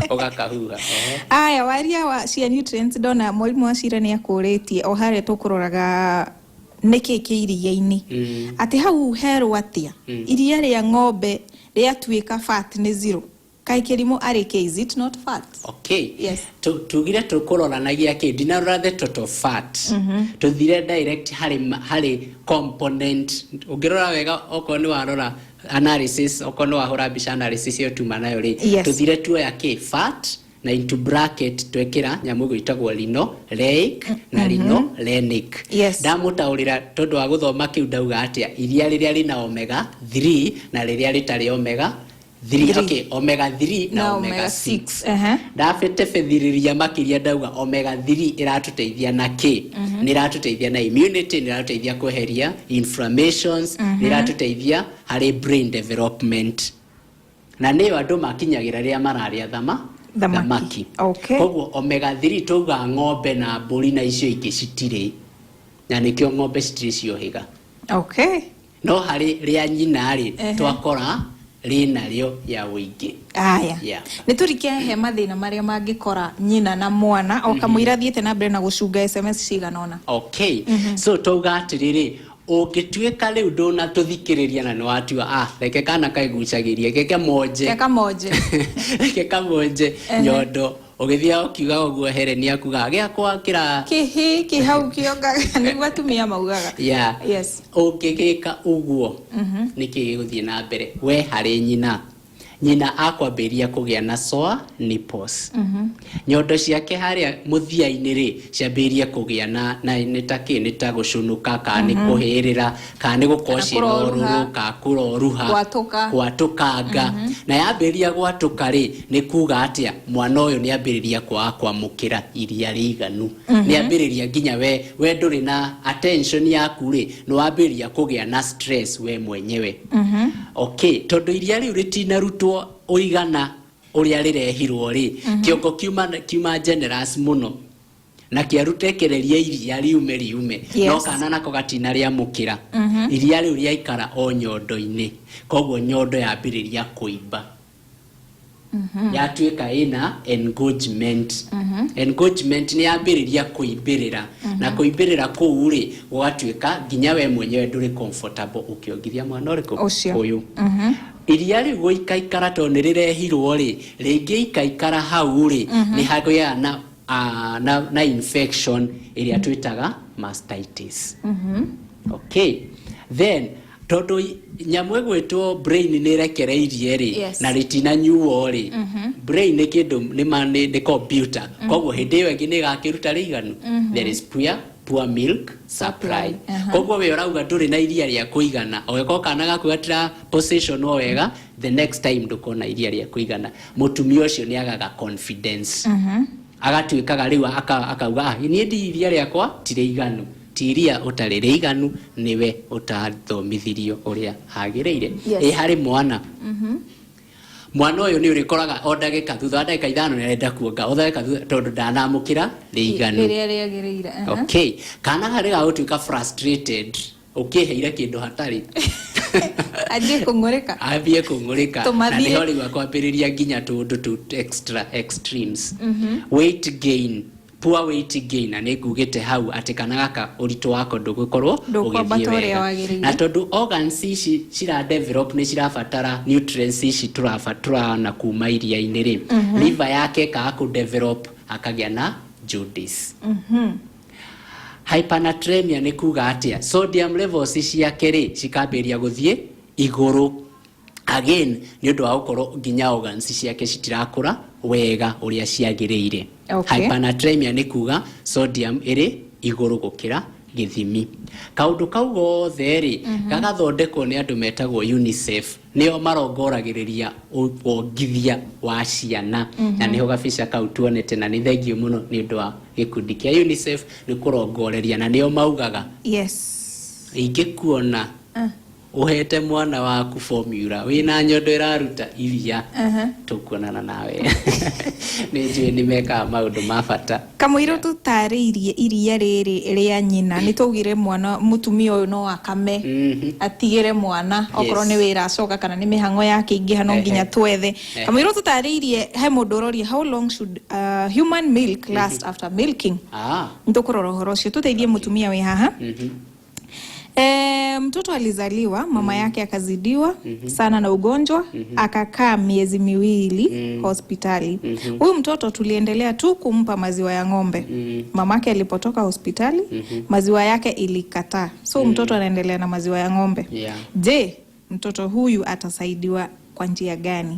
ũgakahuha. Ehe. Aya, waria wa cia nutrients, ndona mwarimũ wa cira nĩ akũrĩtie o harĩa tũkũroraga nĩkĩ kĩ iria-inĩ, atĩ hau herwo atĩa iria rĩa ng'ombe rĩatuĩka fat nĩ zero. Kaĩ kĩrimũ arĩ kĩ? Is it not fat? Okay. Yes. Tugire tũkũroranagia kĩ? Ndinarora the total fat, tũthire direct harĩ component. Ũngĩrora wega, okorwo nĩ warora analysis, okorwo nĩ wahũra mbica analysis ĩyo tuma nayo rĩ, tũthire tuoya kĩ? Fat, na into bracket twekĩra nyamũ ĩgwĩtagwo linoleic na linolenic. Ndamũtaũrĩra tondũ wa gũthoma kĩu, ndauga atĩa? Iria rĩrĩa rĩna omega 3 na rĩrĩa rĩtarĩ omega 3. Three. Okay, omega 3 na na omega omega 6. 6. Ehe. Ndabĩtebethirĩria makĩria, ndauga omega 3 ĩratũteithia na kĩ? Nĩ ĩratũteithia na immunity, nĩ ĩratũteithia kweheria inflammations, nĩ ĩratũteithia harĩ brain development, na nĩyo andũ makinyagĩra rĩrĩa mararĩa Thamaki. Koguo omega 3 tauga ng'ombe na mbũri na icio ingĩ citirĩ, na nĩkĩo ng'ombe citirĩ ciohĩga. No harĩ rĩa nyina rĩ, twakora rĩnarĩo ya ũingĩ. Aya. Nĩ tũrike he mathĩna marĩa mangĩkora nyina na mwana o kamũira thiĩte na mbere na gũcunga SMS cigana ũna. Okay, so twauga atĩrĩrĩ, ũngĩtuĩka rĩu ndũnatũthikĩrĩria na nĩ watua, ah, reke kana kaigucagĩrie keke monje, Keka monje. Reke kamonje nyondo, ũgĩthiaga ũkiuga ũguo, Helen akuga gĩakwa kĩra kĩhĩ kĩ hau kĩongaga, nĩguo atumia maugaga. Ũngĩgĩka ũguo, nĩkĩ gĩgũthiĩ na mbere we harĩ nyina? Nyina akwambĩrĩria kũgĩa na sore nipples. Nyondo ciake harĩa mũthia-inĩ rĩ, ciambĩrĩrie kũgĩa na nĩ ta kĩ, nĩ ta gũcũnũka, kana nĩ kũhĩrĩra, kana nĩ gũkorwo Kana ciĩna kũroruha. ũrũrũ, kana kũroruha, Gwatũka. Gwatũkanga. Na yambĩrĩria gwatũka rĩ, nĩ kuga atĩa? Mwana ũyũ nĩ ambĩrĩria kwaga kwamũkĩra iria rĩiganu. Nĩ ambĩrĩria nginya we ndũrĩ na attention yaku rĩ, nĩ wambĩrĩria kũgĩa na stress we mwenyewe. Okay, tondũ iria rĩu rĩtinarutwo ũigana ũrĩa rĩrehirwo rĩ, kĩongo kiuma generous mũno na kĩarutekereria iria riume no kana nako gatina rĩamũkĩra. Iria rĩu rĩaikara o nyondo-inĩ, koguo nyondo yambĩrĩria kũimba, yatuĩka ĩna engorgement. Engorgement nĩ yambĩrĩria kũimbĩrĩra, na kũimbĩrĩra kũu rĩ, gũgatuĩka nginya we mwenyewe ndũrĩ comfortable ũkĩongithia mwana ũrĩkũ? Ũcio. Ũyũ. Iria rĩu gũikaikara, tondũ nĩ rĩrehirwo rĩ, rĩngĩ ikaikara hau rĩ, nĩ hagĩaga na infection ĩrĩa twĩtaga mastitis. Okay, then tondũ nyamũ ĩgwĩtwo brain nĩ ĩrekereirie rĩ, na rĩtinanyuo rĩ, brain nĩ kĩndũ nĩ computer, koguo hĩndĩ ĩyo ĩngĩ nĩ ĩgakĩruta rĩiganu. There is poor milk supply. Koguo we ũrauga ndũrĩ na iria rĩa kũigana, ũgĩkorwo kana gaku gatira position o wega, the next time ndũkona iria rĩa kũigana. Mũtumia ũcio nĩ agaga confidence, agatuĩkaga rĩu akauga, "Ah, niĩ ndi iria rĩakwa ti rĩiganu." Ti iria ũtarĩ rĩiganu, nĩwe ũtathomithirio ũrĩa hagĩrĩire. Ĩ harĩ mwana, mwana ũyũ nĩ ũrĩkoraga o ndagĩka, thutha wa ndagĩka 5 nĩ arenda kuonga, o ndagĩka thutha, tondũ ndanamũkĩra rĩiganu. Rĩrĩa rĩagĩrĩire. Okay, kana harĩ ga gũtuĩka frustrated, ũkĩheire kĩndũ hatarĩ. Anjie kũng'ũrĩka. Ambie kũng'ũrĩka, na Tũmathiĩ. nĩho rĩu akwambĩrĩria nginya tũũndũ tũ extra extremes. Weight gain, poor weight gain, na nĩ ngugĩte hau atĩ kana gaka ũritũ wako ndũgũkorwo Ndũkwambata ũgĩthiĩ ũrĩa wega. wagĩrĩire. Na tondũ organs ici cira develop, nĩ cirabatara nutrients ici tũrana kuma iria-inĩ rĩ, liver yake ĩkaga kũ develop, akagĩa na jaundice. Hypernatremia nĩ kuga atĩa? Sodium levels ciake rĩ, cikambĩrĩria gũthiĩ igũrũ again, nĩ ũndũ wa gũkorwo nginya organs ciake citirakũra wega ũrĩa ciagĩrĩire. Hypernatremia nĩ kuga sodium ĩrĩ igũrũ gũkĩra gĩthimi. Kaũndũ kau gothe rĩ, gagathondekwo nĩ andũ metagwo UNICEF, nĩo marongoragĩrĩria wongithia wa ciana, na nĩho gabica kau tuonete. Na nĩ thengiũ mũno nĩ ũndũ wa gĩkundi kĩa UNICEF nĩ kũrongoreria, na nĩo maugaga, ingĩkuona ũhete mwana waku formula wĩna nyondo ĩraruta iria, tũkuonana nawe. Nĩ njũĩ nĩ mekaga maũndũ ma bata. Kamũirũ tũtarĩirie iria rĩrĩ rĩa nyina, nĩ twaugire mwana, mũtumia ũyũ no akame atigĩre mwana, okorwo nĩ wĩra acoka kana nĩ mĩhang'o yake ingĩha, no nginya twethe. Kamũirũ tũtarĩirie, he mũndũ ũroria, how long should human milk last after milking? Nĩ tũkũrora ũhoro ũcio, tũteithie mũtumia wĩ haha. Mtoto alizaliwa, mama yake akazidiwa sana na ugonjwa, akakaa miezi 2 hospitali. Huyu mtoto tuliendelea tu kumpa maziwa ya ng'ombe. Mamake alipotoka hospitali, maziwa yake ilikataa, so mtoto anaendelea na maziwa ya ng'ombe. Je, mtoto huyu atasaidiwa kwa njia gani?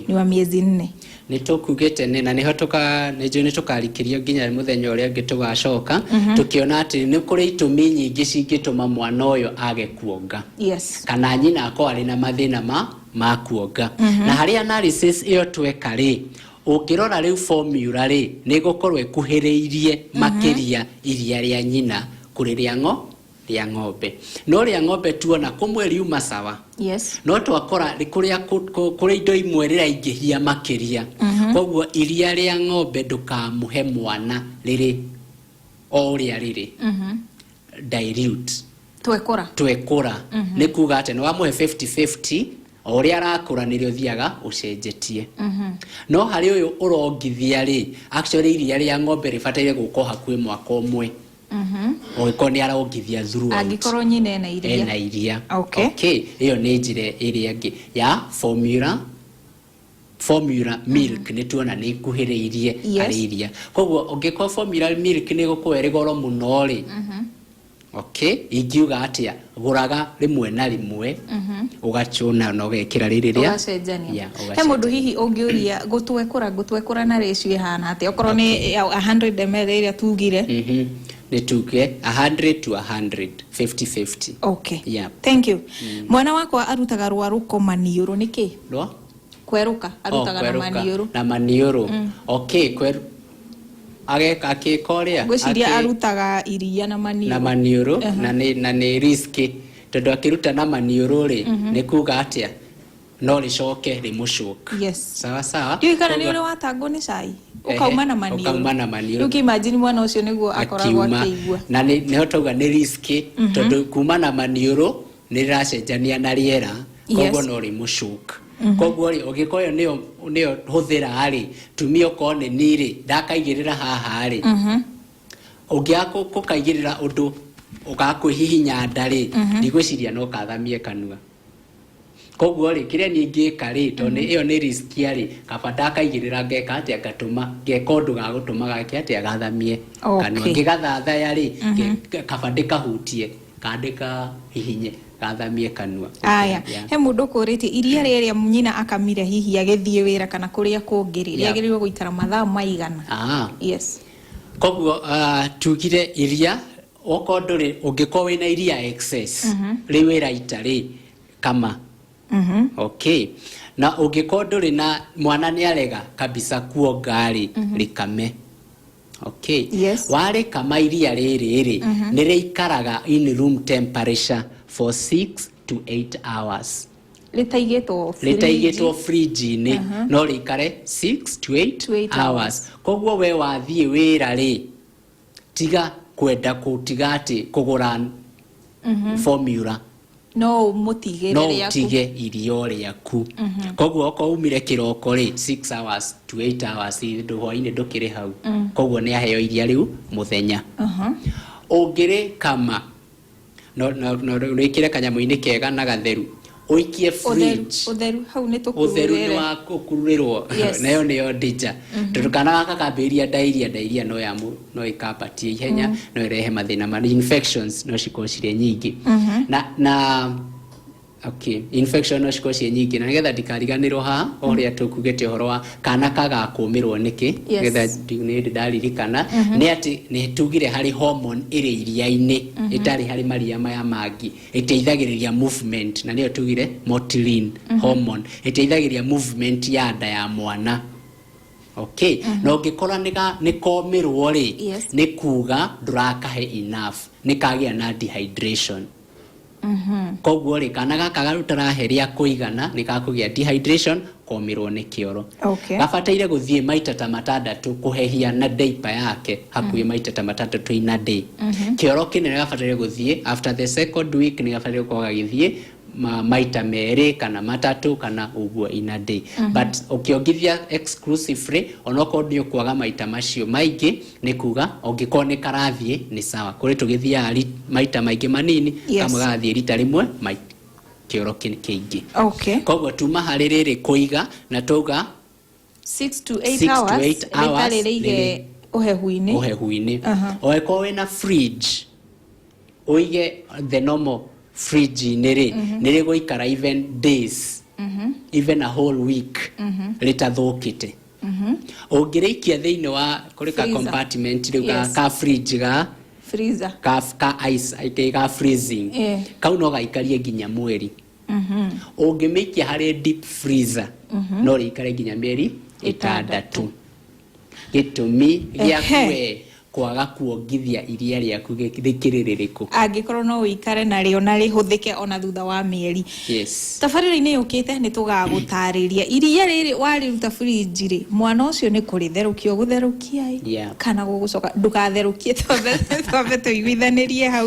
Ni wa miezi 4. Nĩ tũkugĩte nĩ na nĩho tũka nĩ njũĩ nĩ tũkarikĩrio nginya mũthenya ũrĩa ũngĩ tũgacoka, tũkĩona atĩ nĩ kũrĩ itũmi nyingĩ cingĩtũma mwana ũyũ age kuonga, kana nyina akorwo arĩ na mathĩna ma kuonga. Na harĩ analysis ĩyo tweka rĩ, ũngĩrora rĩu formula rĩ, nĩ ĩgũkorwo ĩkuhĩrĩirie makĩria iria rĩa nyina kũrĩ rĩa ng'ombe. No rĩa ng'ombe tuona kũmwe riuma sawa, no twakora nĩ kũrĩa kũrĩ indo imwe rĩraingĩhia makĩria. Koguo iria rĩa ng'ombe ndũkamũhe mwana rĩrĩ o ũrĩa rĩrĩ, dilute. Twekũra. Twekũra nĩ kuga atĩ nĩ wamũhe 50-50, o ũrĩa arakũra nĩrĩo ũthiaga ũcenjetie. No harĩ ũyũ ũrongithia rĩ, actually iria rĩa ng'ombe rĩbataire gũka o hakuhĩ mwaka ũmwe, ũgĩkorwo nĩ arongithia throughout. Angĩkorwo nyina ena iria. Ena iria. Okay. Ĩyo nĩ njĩra ĩrĩa ĩngĩ ya formula milk. Nĩ tuona nĩ ikuhĩrĩirie harĩ iria, koguo ũngĩkorwo formula milk nĩ ĩgũkorwo ĩrĩ goro mũno rĩ. Okay, ingiuga atia, gũraga rĩmwe na rĩmwe, ũgacũna na ũgekĩra rĩrĩ rĩa Ũgacenjania. Yeah, He mũndũ ũgacenjania. hihi ũngĩũria gũtwekũra na ratio ĩhana atĩa, okorwo nĩ ya 100 ml ĩrĩa tugire? Nĩ tuge 100 to 100, 50 50. Okay. Yeah. Thank you. Mwana wakwa arutaga rwarũko maniũrũ nĩkĩ? Rwa? Kwerũka arutaga Oh, na kwerũka. maniũrũ. Na maniũrũ. Okay, kweru ageka akĩka ũrĩa Ngwĩciria arutaga iria na maniũrũ. Na maniũrũ, na nĩ risky, tondũ akĩruta na maniũrũ rĩ, nĩ kuga atĩa, no rĩcoke rĩmũcoke. Sawa sawa. Ndiũĩ kana nĩ ũrĩ watangwo nĩ cai ũkauma na maniũrũ. Ũkauma na maniũrũ. Rĩu kĩ-imagine mwana ũcio nĩguo akoragwo Akiuma. akĩigua. Na nĩho tauga nĩ risky, tondũ kuma na maniũrũ nĩ rĩracenjania na rĩera, koguo no rĩmũcoke. Koguo rĩ, ũngĩkorwo ĩyo nĩyo hũthĩra rĩ, tumia okorwo nĩ ni rĩ, ndakaigĩrĩra haha rĩ, ũngĩaga gũkaigĩrĩra ũndũ ũgakwĩhihinya nda rĩ, ndigwĩciria no kathamie kanua. Koguo rĩ, kĩrĩa niĩ ingĩka rĩ, tondũ ĩyo nĩ risk rĩ, kaba ndakaigĩrĩra, ngeka atĩa, ngatũma ngeka ũndũ gagũtũma gake atĩa, gathamie kanua. Ngĩgathathaya rĩ, kaba ndĩkahutie kana ndĩkahihinye gathamie kanua. Aya. Yeah. He mũndũ ũkũrĩtie, iria rĩrĩa nyina akamire hihi agĩthiĩ wĩra kana kũrĩa kũngĩ rĩ, rĩagĩrĩirwo gũikara mathaa maigana? Ah. Yes. Koguo tugire iria okorwo ndũrĩ, ũngĩkorwo wĩna iria excess rĩu ĩraita rĩ, kama. Okay, na ũngĩkorwo ndũrĩ na mwana nĩ arega kabisa kuonga rĩ, rĩkame. Okay. Warĩkama iria rĩrĩ rĩ, nĩ rĩikaraga in room temperature for 6 to 8 hours. Rĩtaigĩtwo Rĩtaigĩtwo fridge-inĩ, no rĩikare 6 to 8 To 8. hours. Koguo we wathiĩ wĩra rĩ, tiga kwenda kũtiga atĩ kũgũra formula. No ũmũtigĩre No rĩaku. ũtige irio rĩaku. Koguo okorwo umire kĩroko rĩ, 6 hours to 8 hours ndũ hwainĩ ndũkĩrĩ hau. Koguo nĩ aheo iria rĩu mũthenya. Ũngĩrĩ kama no rĩkĩre kanyamũ-inĩ kega na gatheru, ũikie Ũtheru. fridge. Ũtheru hau nĩ Ũtheru nĩ tũkururĩre. wa gũkururĩrwo. Nayo nĩyo danger, tondũ kana gaka kambĩrĩria diarrhea no yamu no ĩkambatie ihenya, no ĩrehe mathĩna ma infections, no cikorwo cirĩ nyingĩ na okay, infection no cikorwo ciĩ nyingĩ. Na nĩgetha ndikariganĩrwo haha, o ũrĩa tũkugĩte ũhoro wa kana kagakũmĩrwo nĩkĩ, nĩgetha nĩ hĩndĩ ndaririkana nĩ atĩ nĩ tugire harĩ hormone ĩrĩ iria-inĩ ĩtarĩ harĩ maria maya mangĩ, ĩteithagĩrĩria movement, na nĩyo tugire motilin hormone, ĩteithagĩrĩria movement ya nda ya mwana. Okay, na ũngĩkora nĩ komĩrwo rĩ, nĩ kuga ndũrakahe enough, nĩ kagĩa na dehydration. Koguo rĩ, kana gaka ũtarahe rĩa kũigana nĩ gakũgĩa dehydration, komĩrwo nĩ kĩoro. Gabataire gũthiĩ maita ta matandatũ kũhehia na diaper yake, hakuhĩ maita ta matandatũ in a day. Kĩoro kĩnene gabataire gũthiĩ after the second week, nĩ gabataire gũkorwo gagĩthiĩ maita merĩ kana matatũ kana ũguo in a day. But ũkĩongithia exclusively, onokorwo nĩ ũkwaga maita macio maingĩ, nĩ kuga ũngĩkorwo nĩ karathiĩ nĩ sawa. Kũrĩ tũgĩthiaga maita maingĩ manini, kamwe gagathiĩ rita rĩmwe kĩoro kĩingĩ. Koguo tuma harĩ rĩrĩ kũiga na tauga 6 to 8 6 to hours, 8 hours. Rĩtarĩ rĩige ũhehu-inĩ. Ũhehu-inĩ. Ũngĩkorwo wĩna fridge, ũige the normal fridge-inĩ rĩ, nĩ rĩgũikara even days, even a whole week rĩtathũkĩte. Ũngĩrĩikia thĩinĩ wa kũrĩ ka Freezer. compartment rĩu ka, ka fridge ga Freezer. ka ice ka freezing, kau no gaikarie nginya mweri. Ũngĩmĩikia harĩ deep freezer, no rĩikare nginya mĩeri 6. Gĩtũmi gĩaku we kwaga kuongithia iria rĩaku rĩkĩrĩ rĩrĩkũ? Angĩkorwo no ũikare narĩo na rĩhũthĩke ona thutha wa mĩeri. Tabarĩra-inĩ yũkĩte nĩ tũgagũtarĩria iria rĩrĩ warĩruta fridge rĩ, mwana ũcio nĩ kũrĩtherũkia ũgũtherũkia ĩ, kana gũgũcoka ndũgatherũkie, twambe tũiguithanĩrie hau.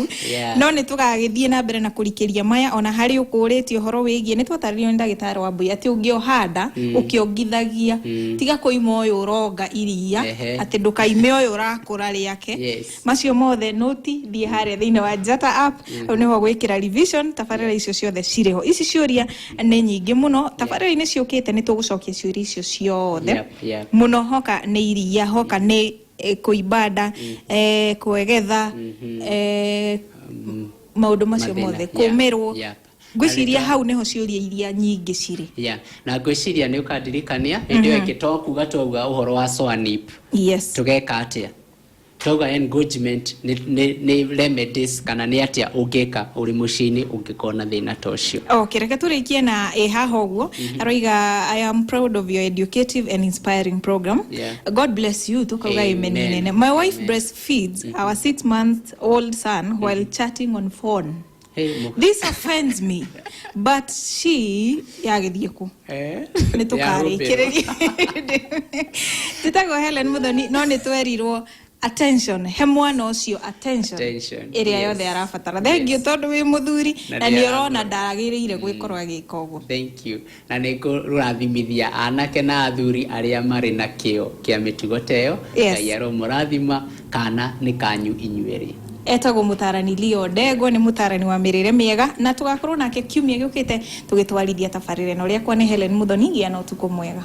No nĩ tũgagĩthiĩ na mbere na kũrikĩria maya. Ona harĩ ũkũrĩtie ũhoro wĩgiĩ, nĩ twatarĩrio nĩ ndagĩtarĩ wa mbui atĩ ũngĩoha nda ũkĩongithagia, tiga kũima ũyũ ũronga iria, atĩ ndũkaime ũyũ ũrakũra rĩake. Yes. Macio mothe noti thiĩ harĩa thĩinĩ wa Njata app, hau nĩho gwĩkĩra revision. Tabarĩra icio ciothe cirĩ ho. Ici ciũria nĩ nyingĩ mũno. Tabarĩra-inĩ ciũkĩte nĩ tũgũcokia ciũria icio ciothe. Mũno hoka nĩ iria, hoka nĩ kũimba nda, kwegetha, maũndũ macio Mathĩna. mothe, kũmĩrwo. Ngwĩciria Na hau nĩho ciũria iria nyingĩ cirĩ. Yeah. Na ngwĩciria nĩ ũkandirikania hĩndĩ ĩyo ĩngĩ to kuga twauga ũhoro wa SOANIP. Tũgeka atĩa twauga engorgement nĩ remedies kana nĩ atĩa ũngĩka ũrĩ mũciĩ-inĩ ũngĩkorwo na thĩna ta ũcio? Okay, reke tũrĩkie na ĩ haha ũguo aroiga, "I am proud of your educative and inspiring program." God bless you. Tukauga amen. Amen. Nene, "My wife Amen. breastfeeds our 6 month old son while chatting on phone. Hey, This offends me, but she yagĩthiĩ kũ?" Nĩ tũkarĩkĩrĩria. Njĩtagwo Helen Muthoni, no nĩ twerirwo attention he mwana ũcio, attention Attention, ĩrĩa yothe arabatara. Thank you tondũ wĩ mũthuri Na na nĩ nĩ ũrona ndagĩrĩire gwĩkorwo agĩka ũguo. Thank you. Na nĩ ngũrathimithia anake na athuri arĩa marĩ na kĩo kĩa mĩtugo ta ĩyo. Ngai aromũrathima. Kana nĩ kanyu inyuerĩ. Etagwo mũtarani Leo Ndegwa, nĩ mũtarani wa mĩrĩre mĩega, na tũgakorwo nake kiumia gĩũkĩte tũgĩtwarithia tabarĩra ĩno. Rĩakwa nĩ Helen Muthoni. Gĩa na ũtukũ mwega.